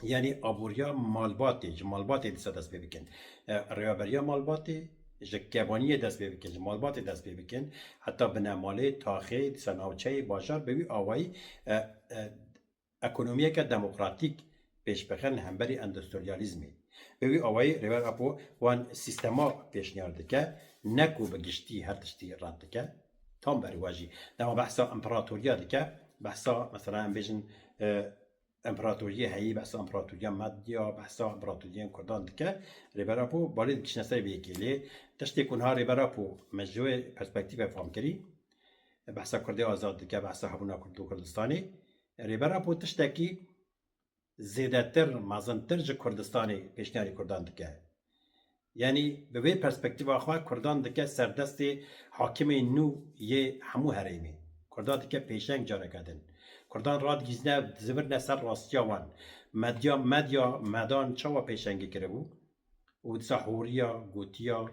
Yanî aboriya malbatê, ji malbatê dîsa dest pê bikin. E, rêveberiya malbatê, ji kebaniyê dest pê bikin, ji malbatê dest pê bikin. Heta binemalê, taxê, dîsa navçeyê, bajar bi wî awayî, e, e, ekonomiyeke demokratîk pêş bixin li hemberî endustriyalîzmê. Bi wî awayî Rêber Apo wan sîstema pêşniyar dike, ne ku bi giştî her tiştî red dike. Tam berî we jî dema behsa împeratoriya dike, behsa, mesela, em bêjin, e, împeratoriyê heyî, behsa împeratoriya Medya, behsa împeratoriyên Kurdan dike, Rêber Apo balê dikişine ser vê yekê. Lê tiştê ku niha Rêber Apo, me ji wê perspektîfê fam kirî, behsa Kurdê azad dike, behsa hebûna Kurd û Kurdistanê. Rêber Apo tiştekî zêdetir, mezintir ji Kurdistanê pêşniyarî Kurdan dike. Yanî bi vê perspektîfa xwe Kurdan dike serdestê hakimê nû yê hemû herêmê. Kurdan dike pêşeng careke din. Kurdan radihîzine, dizivirine ser rastiya wan. Medya, medya, medan çawa pêşengî kiribû? Û dîsa horiya, gotiya,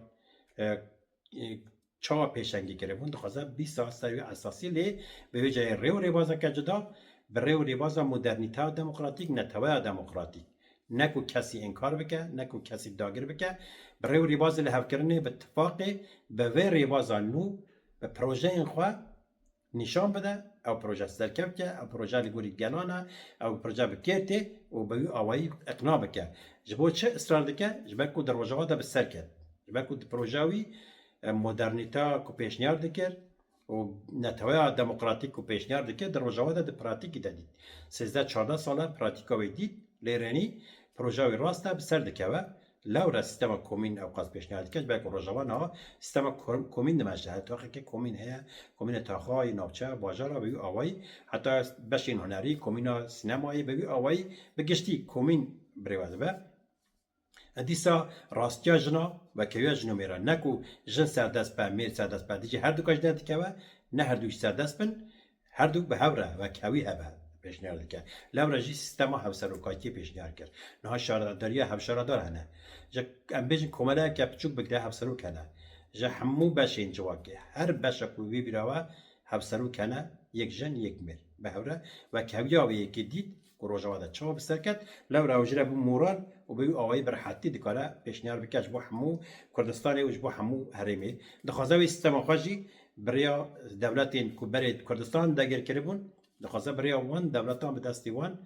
e, e, çawa pêşengî kiribûn, dixwaze bîsa ser wî esasî, lê bi wê cayê rê û rêbazeke cuda, bi rê û rêbaza modernîteya demokratîk, neteweya demokratîk. Ne ku kesî înkar bike, ne ku kesî dagir bike, bi rê û rêbazê lihevkirinê, bi tifaqê, bi vê rêbaza nû, bi projeyên xwe nîşan bide, ew proje serkevt e, ew proje li gorî gelan e, ew proje bi kêr tê û bi wî awayî iqna bike. Ji bo çi israr dike? Ji ber ku di Rojava de bi ser ket. Ji ber ku di projeya wî, e, modernîteya ku pêşniyar dikir û neteweya demokratîk ku pêşniyar dikir, di Rojava de di pratîkî de dît. Sêzdeh çardeh sal e pratîka wê dît, lê rênî projeya wî rast e, bi ser dikeve. Lewre sîstema komîn ewqas pêşniyar dike, ji ber ku Rojava niha sîstema kom-, komîn dimeşe. Her taxeke komîn heye, komîna taxa yê navçe, bajara, bi wî awayî, heta beşên hunerî, komîna sînemayê, bi wî awayî bi giştî komîn birêve dibe. E, dîsa rastiya jina, wekeviya jin û mêra, ne ku jin serdest be, mêr serdest be, dijî her du ka ji derdikeve, ne her du jî serdest bin, her du bi hev re wek hewî hebe pêşniyar dike. Lewre jî sîstema hevserokatiyê pêşniyar kir. Niha şaredariya hevşaredar hene. Ji, em bêjin, komeleyeke piçûk bigire hevserok hene. Ji hemû beşên civakê, her beşek ku wê bîra we hevserok hene, yek jin, yek mêr. Bi hev re wek hewiya wê yekê dît ku Rojava de çawa bi ser ket, lewre ew jî re bû moral û bi wî awayî bi rehetî dikare pêşniyar bike ji bo hemû Kurdistanê û ji bo hemû herêmê. Dixwaze wê sîstema xwe jî bi rêya dewletên ku berê Kurdistan dagir kiribûn, dixwaze bi rêya wan dewletan bi destê wan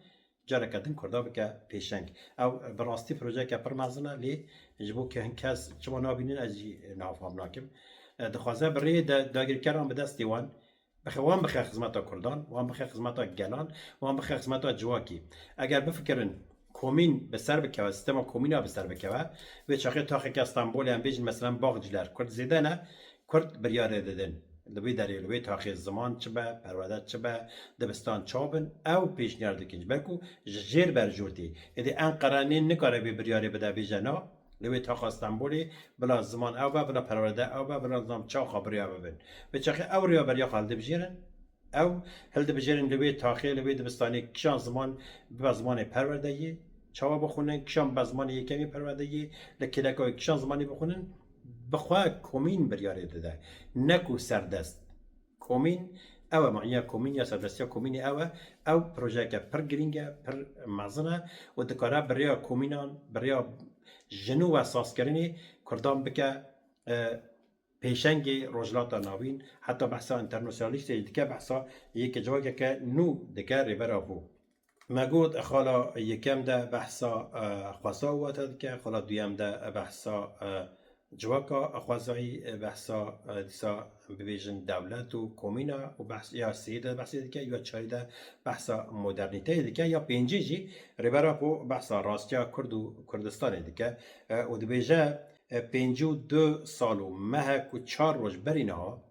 careke din Kurda bike pêşeng. Ew bi rastî projeyeke pir mezin e, lê ji bo ke-, hin kes çima nabînin, ez jî niha fam nakim. E, dixwaze bi rêyê de dagirkeran bi destê wan bixe, wan bixe xizmeta Kurdan, wan bixe xizmeta gelan, wan bixe xizmeta civakî. Eger bifikirin komîn bi ser bikeve, sîstema komîna bi ser bikeve, vê çaxê taxeke Stenbolê em bêjin, meselen, Bağcılar, Kurd zêde ne, Kurd biryarê didin. Li wê derê, li wê taxê ziman çi be, perwerde çi be, dibistan çawa bin, ew pêşniyar dikin. Ji ber ku ji jêr ber jor tê. Êdî Enqere nê nikare vê biryarê bide, bêje na, li wê taxa Stenbolê bila ziman ew be, bila perwerde ew be, bila nizam çawa xwe birya bibin. Vê çaxê ew rêveberiya xwe hildibijêrin, ew hildibijêrin li wê taxê, li wê dibistanê kişan ziman bibe zimanê perwerdeyê, çawa bixwînin, kişan bibe zimanê yekemî perwerdeyê, li kêleka wê kişan zimanê bixwînin, bi xwe komîn biryarê dide, ne ku serdest. Komîn ew e, maniya komîn ya serdestiya komînê ew e. Ew projeyeke pir girîng e, pir mezin e û dikare bi rêya komînan, bi rêya ji nû ve sazkirinê Kurdan bike, e, pêşengê Rojhilata Navîn, heta behsa enternasyonalîstê jî dike, behsa yekê civakeke nû dike, Rêber Apo. Me got, xala yekem de behsa, e, xweza û wata dike, xala duyem de behsa, e, civaka xwezayî, e, behsa, e, dîsa bibêjin dewlet û komîna û behs-, ya sêyê de behsê dike, ya çarê de behsa modernîteyê dike, ya pêncê jî Rêber Apo behsa rastiya Kurd û Kurdistanê dike, e, û dibêje, e, pêncî û du sal û mehek û çar roj berî niha,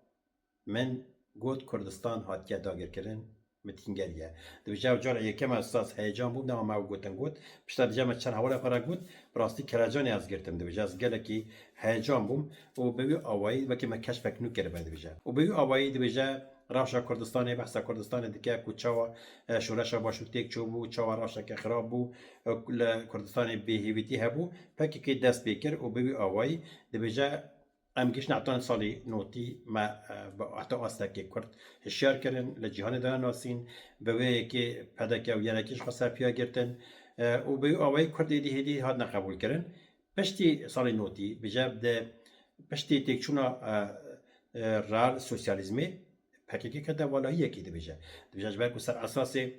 Min got Kurdistan hatiye dagirkirin, min tîngeriye. Dibêje ew cara yekem ez saz heyecan bûm, dema me ew gotin got. Pişta dibêje me çend hevala xwe re got, bi rastî kerecanê ez girtim. Dibêje ez gelekî heyecan bûm û bi wî awayî wekî me keşfek nû kiribe dibêje. Û bi wî awayî dibêje rewşa Kurdistanê, behsa Kurdistanê dike ku çawa, e, şoreşa Başûr têk çûbû, çawa rewşeke xirab bû, e, li Kurdistanê bêhêvîtî hebû, P K K dest pê kir û bi wî awayî dibêje Em gihiştin heta salî notî me, e, bi heta astekê Kurd hişyar kirin, li cîhanê de nasîn, bi wê yekê P D K û Y N K ji xwe serpiya girtin, e, û bi wî awayî Kurd êdî hêdî hatine qebûl kirin. Piştî salê notî, bije di piştî têkçûna, e, e, real sosyalîzmê P K K kete valahiyekê dibêje. Dibêje ji ber ku ser esasê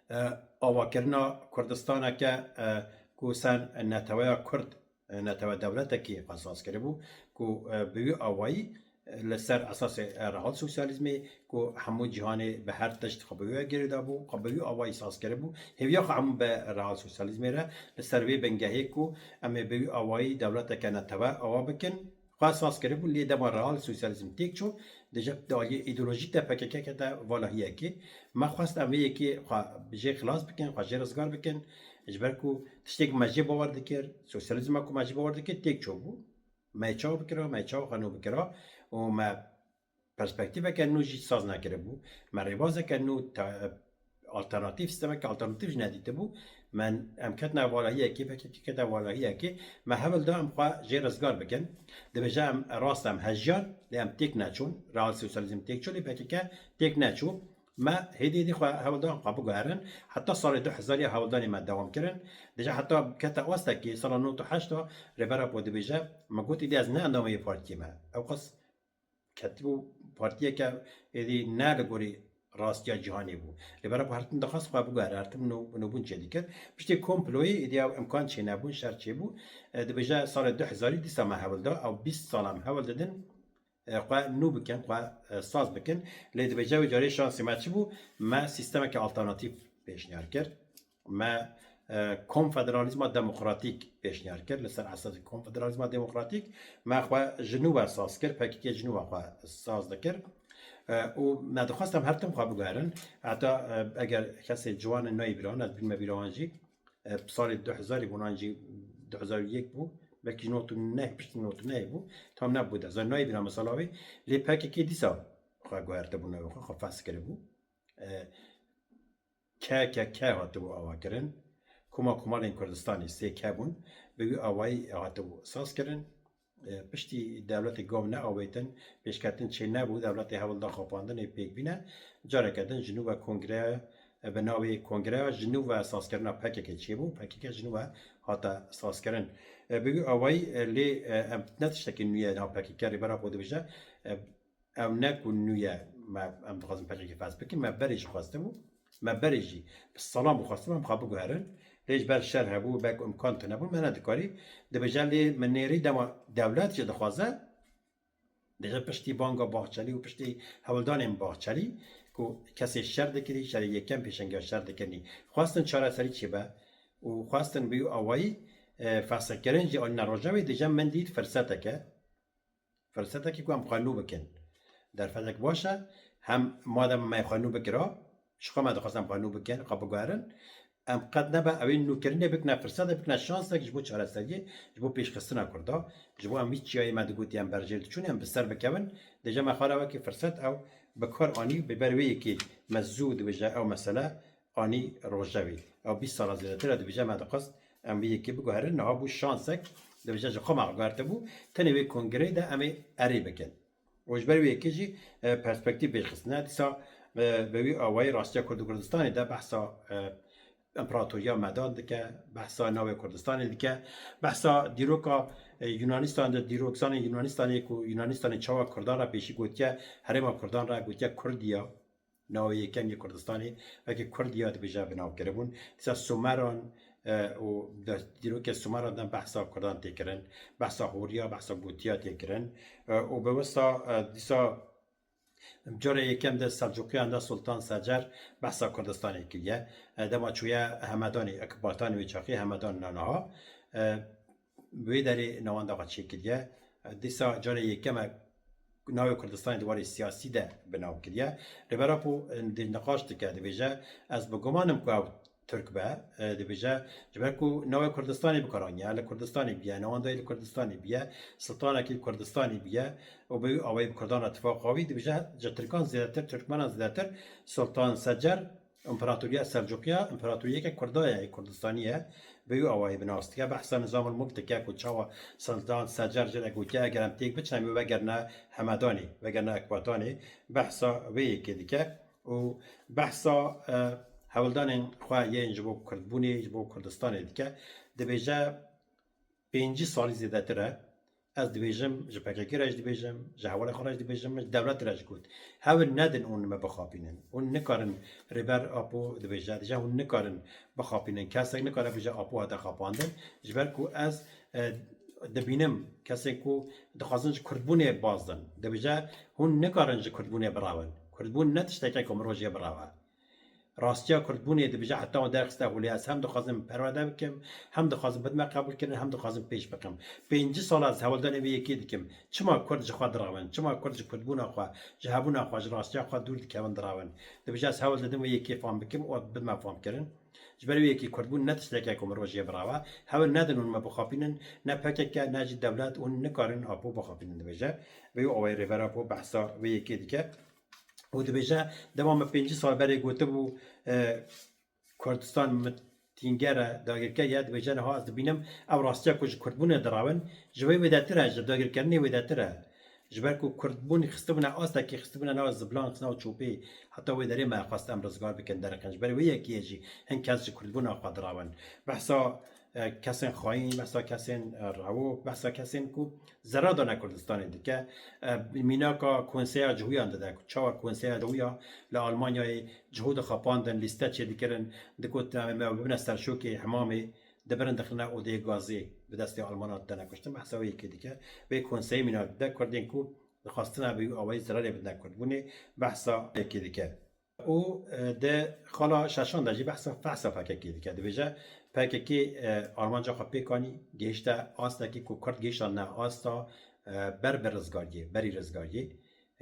e, avakirina Kurdistaneke, e, ku ser neteweya Kurd, e, netewe dewletekî xwe saz kiribû, ku, e, bi wî awayî, e, li ser esasê, e, real sosyalîzmê, ku hemû cîhanê bi her tişt xwe bi wê girêdabû, xwe bi wî awayî saz kiribû, hêviya xwe hemû bi real sosyalîzmê re li ser vê bingehê ku em ê bi wî awayî dewleteke netewe awa bikin, Xwe saz kiribû, lê dema real sosyalîzm têk çû, dije di aliyê îdeolojîk de P K K kete valahiyekê. Me xwest em vê yekê xwe bi jê xilas bikin, xwe jê rizgar bikin. Ji ber ku tiştê ku me jê bawer dikir, sosyalîzma ku me jê bawer dikir têk çûbû. Me çawa bikira, me çawa xwe nû bikira û me perspektîveke nû jî saz nekiribû. Me rêbazeke nû te-, alternatîf, sîstemeke alternatîf jî nedîtibû. Me, em ketine valahiyekê, P K K kete valahiyekê, me hewl da em xwe jê rizgar bikin. Dibêje em rast em hejiyan, lê em têk neçûn. Real sosyalîzm têk çû, lê P K K têk neçû. Me hêdî hêdî xwe hewl da em xwe biguherin. Heta salê du hezarî ya hewldanê me dewam kirin. Dije heta kete astekê, sala nod û heşt de Rêber Apo dibêje, me got, êdî ez ne endamê yê partiyê me. Ew qas ketibû partiyeke êdî ne li gorî rastiya cîhanê bû. Lê Rêber Apo her tim dixwest xwe biguhere, her tim nû-, nûbûn çêdikir. Piştî komployê êdî ew imkan çênebûn, şer çêbû. E, dibêje salê du hezarî dîsa me hewl da, ew bîst sal em hewl didin, e, xwe nû bikin, xwe, e, saz bikin. Lê dibêje wê carê şansê me çi bû? Me sîstemeke alternatîf pêşniyar kir. Me, e, konfederalîzma demokratîk pêşniyar kir. Li ser esasê konfederalîzma demokratîk me xwe ji nû ve saz kir, P K K ji nû ve xwe saz dikir. E, û me dixwest em her tim xwe biguherin. Heta, e, eger kesê ciwan nayê bîra wan, ez bînime bîra wan jî, e, salê du hezarî bû, nan jî du hezar û yek bû, belkî nod û neh, piştî nod û neh bû, tam nebû, du hezar nayê bîra me sala wê. Lê P K K dîsa xwe guhertibû navê xwe, xwe fes kiribû. E, K K K hatibû avakirin. Koma Komalên Kurdistanê sê K bûn. Bi wî awayî hatibû sazkirin. E, piştî dewletê gav neavêtin, pêşketin çê nebû, dewletê hewl da xapandinê pêk bîne. Careke din ji nû ve kongreya, e, bi navê Kongreya ji nû ve sazkirina P K K çêbû. P K K ji nû ve hate sazkirin. E, bi wî awayî, e, lê, e, em ne tiştekî nû ye niha P K K Rêber Apo dibêje, e, Ew ne ku nû ye, me, em dixwazin P K K fes bikin, me berê jî xwestibû, me berê jî bi salan bû xwestibû em xwe biguherin. Lê ji ber şer hebû, belku imkan tune bû, me nedikarî. Dibêje lê min nêrî dema dewlet jî dixwaze, dije piştî banga Baxçelî û piştî hewldanên Baxçelî ku kesê şer dikirî, şerê yekem pêşengiya şer dikirinî. Xwestin çareserî çêbe û xwestin bi wî awayî, e, fesxkirin jî anîne rojevê, dije min dît firseteke. Firsetekî ku em xwe nû bikin. Derfetek baş e, hem madem me xwe nû bikira, ji xwe me dixwest em xwe nû bikin, xwe biguherin. Em qet nebe ew ê nûkirinê bikine firsetek, bikine şansek ji bo çareseriyê, ji bo pêşxistina Kurda, ji bo em wî çiyayê me digotî em berjêr diçûn, em bi ser bikevin. Dije me xwe re wekî firset ew bi kar anî, bi ber wê yekê me zû dibêje ew mesele, anî rojevê. Ew bîst sala zêdetir e dibêje me dixwest em vê yekê biguherin. Niha bû şansek, dibêje ji xwe me guhertibû. Tenê wê kongreyê de em ê erê bikin. Û ji ber wê yekê jî, e, perspektîf pêşxistine. Dîsa, e, bi wî awayî rastiya Kurd û Kurdistanê de behsa, e, împaratoriya Medan dike, behsa navê Kurdistanê dike, behsa dîroka, e, Yunanistan de, dîrokzanê Yunanistanê ku Yunanistanê çawa Kurdan re pêşî gotiye, herêma Kurdan re gotiye Kurdiya. Navê yekem yê Kurdistanê wekî Kurd ya dibêje bi nav kiribûn. Dîsa Sumeran, e, û di dîrokê Sumeran de behsa Kurdan tê kirin, behsa Horiya, behsa Gotiya tê kirin. E, û bi wisa, e, dîsa carê yekem de Selcuqiyan de Sultan Secer behsa Kurdistanê kiriye. E, dema çûye Hemedanê, Ekbatanê wê çaxê Hemedan naniha. E, wê derê navenda xwe çêkiriye. E, dîsa carê yekem e navê Kurdistanê di warê siyasî de bi nav kiriye. Rêber Apo, e, di niqaş dike, dibêje, ez bi guman im ku ew Tirk be, e, dibêje, ji ber ku navê Kurdistanê bi kar aniye, li Kurdistanê bûye, navendayî li Kurdistanê bûye, sultanekî li Kurdistanê bûye û bi wî awayî bi Kurdan re tifaq awî, dibêje, ji Tirkan zêdetir, Tirkmenan zêdetir, Sultan Secer, Împaratoriya Selcuqiya, împaratoriyeke Kurda ye, Kurdistanî ye, bi wî awayî bi nas dike. Behsa Nizamul Mulk dike ku çawa Sultan Secer jê re gotiye, eger em têk biçin, em ê vegerine Hemedanê, vegerine Ekbatanê. Behsa wê yekê dike û behsa, e, hewldanên xwe yên ji bo Kurdbûnê, ji bo Kurdistanê dike. Dibêje, pêncî salî zêdetir e. Ez dibêjim, ji P K K re jî dibêjim, ji hevalê xwe re jî dibêjim, ji dewletê re jî got. Hewl nedin hûn me bixapînin. Hûn nikarin, Rêber Apo dibêje, dibêje hûn nikarin bixapînin. Kesek nikare bêje Apo hate xapandin. Ji ber ku ez, e, dibînim kesên ku dixwazin ji Kurdbûnê bazdin. Dibêje hûn nikarin ji Kurdbûnê birewin. Kurdbûn ne tişteke ku mirov jê birewe. Rastiya Kurdbûnê dibêje heta wan derxiste holê, ez hem dixwazim perwerde bikim, hem dixwazim bidime qebûlkirin, hem dixwazim pêş bikim. Pêncî sal ez hewldanê vê yekê dikim. Çima Kurd ji xwe direwin? Çima Kurd ji Kurdbûna xwe, ji hebûna xwe, ji rastiya xwe dûr dikevin direwin? Dibêje ez hewl didim vê yekê fam bikim û bidime famkirin. Ji ber wê yekê Kurdbûn ne tişteke ku mirov jê birewe. Hewl nedin hûn me bixapînin, ne P K K, ne jî dewlet, hûn nikarin Apo bixapînin, dibêje. Vê awayî Rêber Apo behsa vê yekê dike. Û dibêje, dema min pêncî sal berê gotibû, e, Kurdistan mitînger e, dagirker e, dibêje niha ez dibînim ew rastiya ku ji Kurdbûnê direwin, ji wê wêdetir e, ji dagirkirinê wêdetir e. Ji ber ku Kurdbûn xistibûne astekî, xistibûne nav zibilan, nav çopê, heta wê derê me xwest em rizgar bikin, derxin. Ji ber wê yekê jî hin kes ji Kurdbûna xwe direwin. Behsa, e, kesên xayîn, behsa kesên, e, rewok, behsa kesên ku zerar dane Kurdistanê dike. E, mînaka Konseya Cihûyan dide, ku çawa Konseya Cihûya li Almanyayê cihû dixapandin, lîste çêdikirin, digotin, em ê me bibine serşokê hemamê, dibirin dixine odeyê gazê, bi destê Almanan didene kuştin, behsa wê yekê dike. Wê Konseyê mînak dide Kurdên ku dixwastine bi wî awayî zerarê bidine Kurdbûnê, behsa yekê dike. Û, e, di xala şeşan de jî behsa, behsa P K K dike. Dibêje, P K K, e, armanca xwe pêk anî, gihişte astekî ku Kurd gihiştane asta, e, ber bi rizgariyê, berî rizgariyê.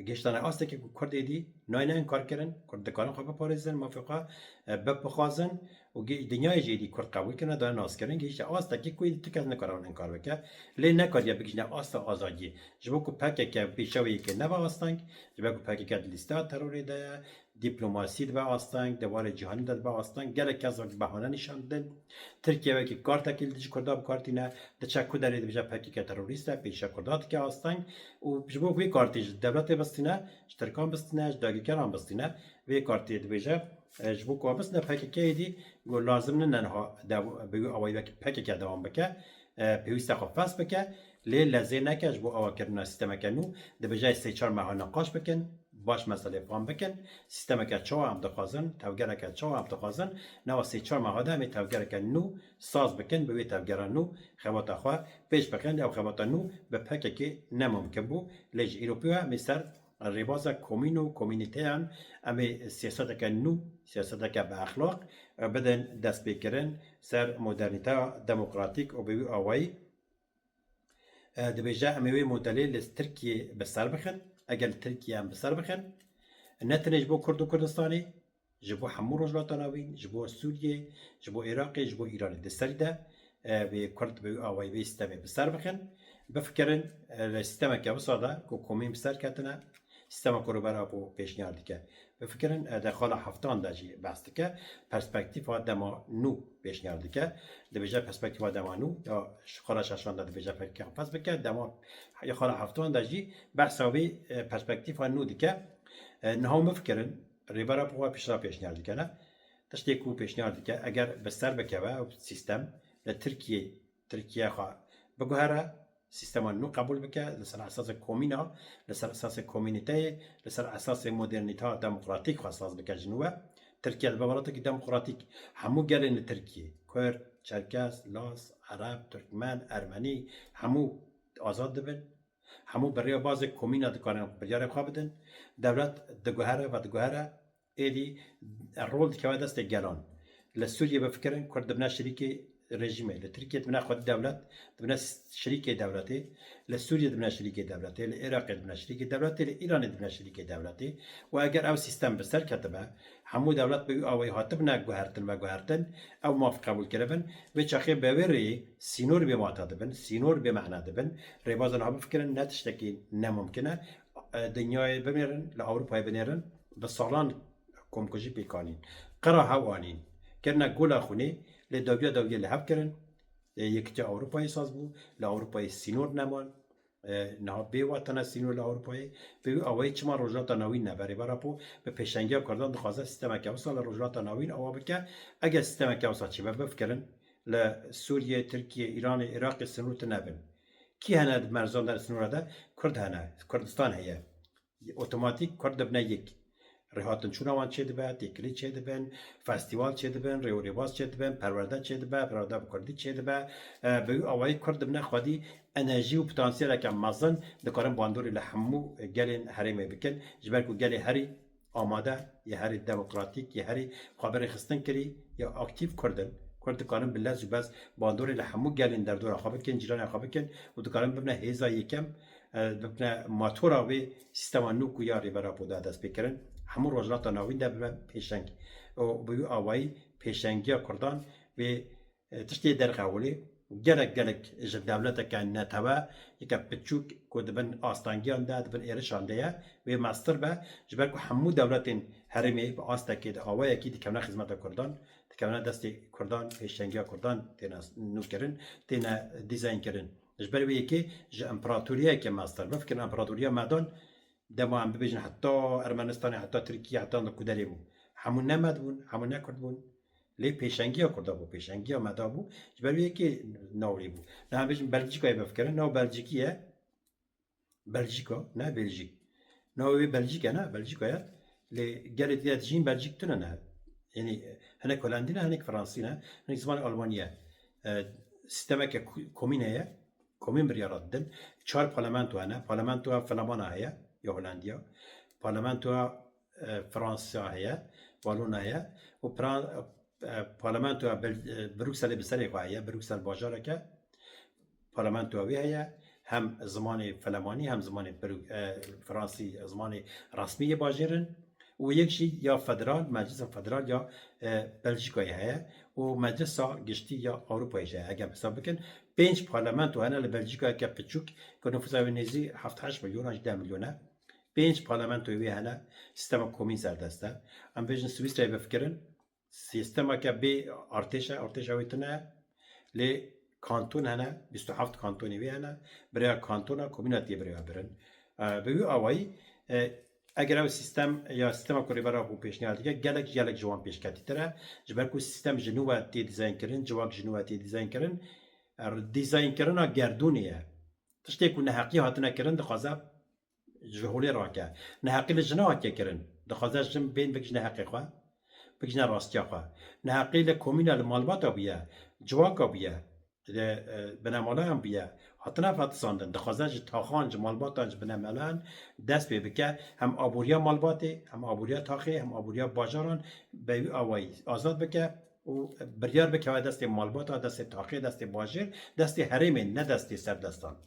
Gihiştane astekî ku Kurd êdî nayne inkarkirin, Kurd dikarin xwe biparêzin, mafê xwe, e, bibixwazin û gi-, dinyayê jî êdî Kurd qebûl kirine, dane naskirin, gihişte astekî ku êdî tu kes nikare wan inkar bike. Lê nekariye bigihîne asta azadiyê. Ji bo ku P K K pêşa wê yekê nebe asteng, ji ber ku P K K di lîsteya terorê de ye, dîplomasî dibe asteng, di warê cîhanî de dibe asteng, gelek kes wek behane nîşan didin. Tirkiye wekî kartekî li dijî Kurda bi kar tîne, diçe ku derê dibêje P K K terorîst e, pêşiya Kurda dike asteng û ji bo ku wê kartê ji dewletê bistîne, ji Tirkan bistîne, ji dagirkeran bistîne, vê kartê dibêje, e, ji bo ku bistîne P K K êdî, got lazim nîne niha dew-, bi wî awayî wekî P K K dewam bike, e, pêwîste xwe fes bike, lê lezê neke ji bo awakirina sîstemeke nû, dibêje sê çar meha niqaş bikin, baş meselê fam bikin, sîstemeke çawa em dixwazin, tevgereke çawa em dixwazin, nava sê çar meha de em ê tevgereke nû saz bikin, bi wê tevgera nû xebata xwe pêş bixin. Ew xebata nû bi P K K ne mumkin bû, lê ji îro pê ve em ê ser rêbaza komîn û komînîteyan em ê siyaseteke nû, siyaseteke bi exlaq, e, bidin destpêkirin ser modernîteya demokratîk û bi wî awayî, e, dibêje em ê wê modelê li Tirkiyê bi ser bixin. Eger li Tirkiyê em bi ser bixin, ne tenê ji bo Kurd û Kurdistanê, ji bo hemû Rojhilata Navîn, ji bo Sûriyê, ji bo Iraqê, ji bo Îranê di serî de, e, wê Kurd bi wî awayî vê sîstemê bi ser bixin, bifikirin, e, li sîstemeke wisa de ku komîn bi ser ketine, sîstema ku Rêber Apo pêşniyar dike. Bifikirin, e, di xala heftan de jî behs dike, perspektîfa dema nû pêşniyar dike. Dibêje perspektîfa dema nû, ya xala şeşan de dibêje P K K xwe fes bike, dema ya xala heftan de jî behsa wê, e, perspektîfa nû dike. E, niha hûn bifikirin, Rêber Apo xwe pêşra pêşniyar dike, ne? Tiştê ku pêşniyar dike, eger bi ser bikeve ew sîstem li Tirkiyê, Tirkiye xwe biguhere, sîstema nû qebûl bike, li ser esasê komîna, li ser esasê komînîteyê, li ser esasê modernîteya demokratîk xwe saz bike ji nû ve. Tirkiye dibe welatekî demokratîk, hemû gelên li Tirkiyê, Kurd, Çerkes, Laz, Ereb, Tirkmen, Ermenî, hemû azad dibin. Hemû bi rêya bazê komîna dikarin biryarê xwe bidin. Dewlet diguhere, vediguhere, êdî rol dikeve destê gelan. Li Sûriyê bifikirin, Kurd dibine şirîkê rejîmê. Li Tirkiyê dibine xwedî dewlet, dibine s-, şirîkê dewletê. Li Sûriyê dibine şirîkê dewletê, li Iraqê dibine şirîkê dewletê, li Îranê dibine şirîkê dewletê. Û eger ew sîstem bi ser ketibe, hemû dewlet bi wî awayî hatibine guhertin, veguhertin, ew maf qebûl kiribin. Vê çaxê bi wê rêyê sînor bê mata dibin, sînor bê mehna dibin. Rêbaza niha bifikirin, ne tiştekî nemumkin e. E, dinyayê binêrin, li Ewropayê binêrin, bi salan komkujî pêk anîn. Qira hew anîn. Kirine gola xwînê, lê dawiya dawiyê li hev kirin. E, Yekîtiya Ewropayê saz bû, li Ewropayê sînor neman. E, niha bê watene sînor li Ewropayê. Bi wî awayî çima Rojhilata Navîn nebe? Rêber Apo bi pêşengiya Kurdan dixwaze sîstemeke wisa li Rojhilata Navîn awa bike. Eger sîstemeke wisa çêbe, bifikirin, li Sûriyê, Tirkiyê, Îranê, Iraqê sînor tune bin. Kî hene di merzan de, li sînora de? Kurd hene, Kurdistan heye. Otomatîk Kurd dibine yek. Rêhatinçûna wan çêdibe, têkilî çêdibin, festîval çêdibin, rê û rêbaz çêdibin, perwerde çêdibe, perwerde bi kurdî çêdibe. E, bi wî awayî Kurd dibine xwedî enerjî û potansiyeleke mezin, dikarin bandorê li hemû gelên herêmê bikin. Ji ber ku gelê herî amade, yê herî demokratîk, yê herî xwe bi rêxistin kirî, ya aktîf Kurd in. Kurd dikarin bi lez û bez bandorê li hemû gelên derdora xwe bikin, cîranê xwe bikin û dikarin bibine hêza yekem, e, bibine motora wê sîstema nû ku ya Rêber Apo de dest pê kirin, hemû Rojhilata Navîn de bibe pêşeng. Û bi wî awayî pêşengiya Kurdan vê, e, tiştê derxewilê. Gelek, gelek ji dewleteke netewe, yeke piçûk ku di bin astengiyan de, di bin êrişan de ye, wê mestir be, ji ber ku hemû dewletên herêmê bi astekê, di awayekî dikevne xizmeta Kurdan, dikevne destê Kurdan, pêşengiya Kurdan têne nûkirin, têne dîzaynkirin. Ji ber wê yekê ji împaratoriyeke mestir. Bifikirin împaratoriya Medan, dema em bibêjin heta Ermenistanê, heta Tirkiye, heta li ku derê bû. Hemû ne Med bûn, hemû ne Kurd bûn. Lê pêşengiya Kurda bû, pêşengiya Meda bû. Ji ber wê yekê navê bû. Niha em bêjin Belçîkayê bifikirin, nav Belçîkî ye. Belçîka, ne Belçîk. Navê wê Belçîk e, ne? Belçîka ye. Lê gelê dî de dijîn Belçîk tune ne. Yanî hinek Holandî ne, hinek Fransî ne, hinek zimanê Almanî ye. E, sîstemeke ku-, komîn heye. Komîn biryara didin. Çar parlamento hene. Parlamentoya Flamana heye, ya Holandiya. Parlamentoya, e, Fransa heye, Walona heye. Û pra-, e, parlamentoya Bel-, e, Brukselê bi serê xwe heye. Bruksel bajareke. Parlamentoya wê heye. Hem zimanê Flemanî, hem zimanê Bru-, e, Fransî, zimanê resmî yê bajêr in. Û yek jî ya federal, Meclisa Federal ya, e, Belçîkayê heye û Meclisa Giştî ya Ewropayê jî heye. Eger hesab bikin, pênc parlamento hene li Belçîkayeke piçûk ku nifûsa wê nêzî heft heşt milyon an jî deh milyon e. Pênc parlamentoyê wê hene, sîstema komîn serdest e. Em bêjin Swîsreyê bifikirin, sîstemeke bê artêş e, artêşa wê tune ye. Lê kanton hene, bîst û heft kantonê wê hene. Bi rêya kantona komîna tê bi rêya birin. E, bi wî awayî, e, eger ew sîstem ya sîstema ku Rêber Apo pêşniyar dike, gelek, gelek ji wan pêşketîtir e. Ji ber ku sîstem ji nû ve tê dîzaynkirin, civak ji nû ve tê dîzaynkirin. E, dîzaynkirina gerdûnê ye. Tiştê ku neheqî hatine kirin, dixwaze ji holê rake. Neheqî li jina hatiye kirin. Dixwaze jin bên bigihîjne heqê xwe, bigihîjne rastiya xwe. Neheqî li komîna, li malbata bûye, civaka bûye, li, e, binemalayan bûye. Hatine fetisandin. Dixwaze ji taxan, ji malbatan, ji binemalayan dest pê bike. Hem aboriya malbatê, hem aboriya taxê, hem aboriya bajaran bi wî awayî azad bike û biryar bikeve destê malbata, destê taxê, destê bajêr, destê herêmê, ne destê serdestan.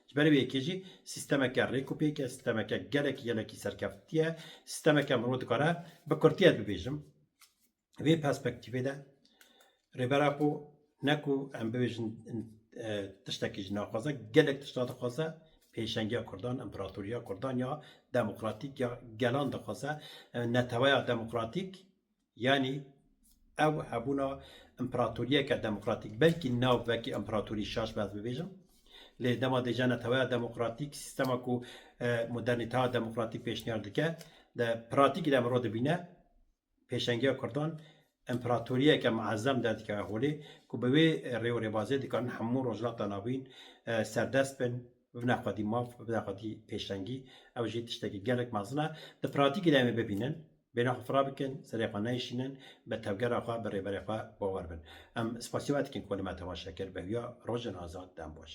Ji ber vê yekê jî sîstemeke rêkûpêk e, sîstemeke gelekî, gelekî serkeftî ye, sîstemeke mirov dikare bi kurtiyet bibêjim. Vê perspektîfê de Rêber Apo ne ku em bibêjin, e, tiştekî jî naxwaze, gelek tişta dixwaze, pêşengiya Kurdan, împaratoriya Kurdan ya demokratîk ya gelan dixwaze, e, neteweya demokratîk, Yanî ew hebûna împeratoriyeke demokratîk, belkî nav wekî împeratorî şaş be ez bibêjim. Lê dema dêje neteweya demokratîk, sîstema ku, e, modernîteya demokratîk pêşniyar dike, di pratîkê de mirov dibîne, pêşengiya Kurdan împeratoriyeke muezzem derdikeve holê, ku bi wê rê û rêbazê dikarin hemû Rojhilata Navîn, e, serdest bin, bibine xwedî maf, bibine xwedî pêşengî. Ew jî tiştekî gelek mezin e. Di pratîkê de em ê bibînin, bêhna xwe fireh bikin, serê xwe neyşînin, bi tevgera xwe, bi rêberê xwe bawer bin. Em spasiya we dikin ku li me temaşe kir, bi hêviya rojên azad, dem baş.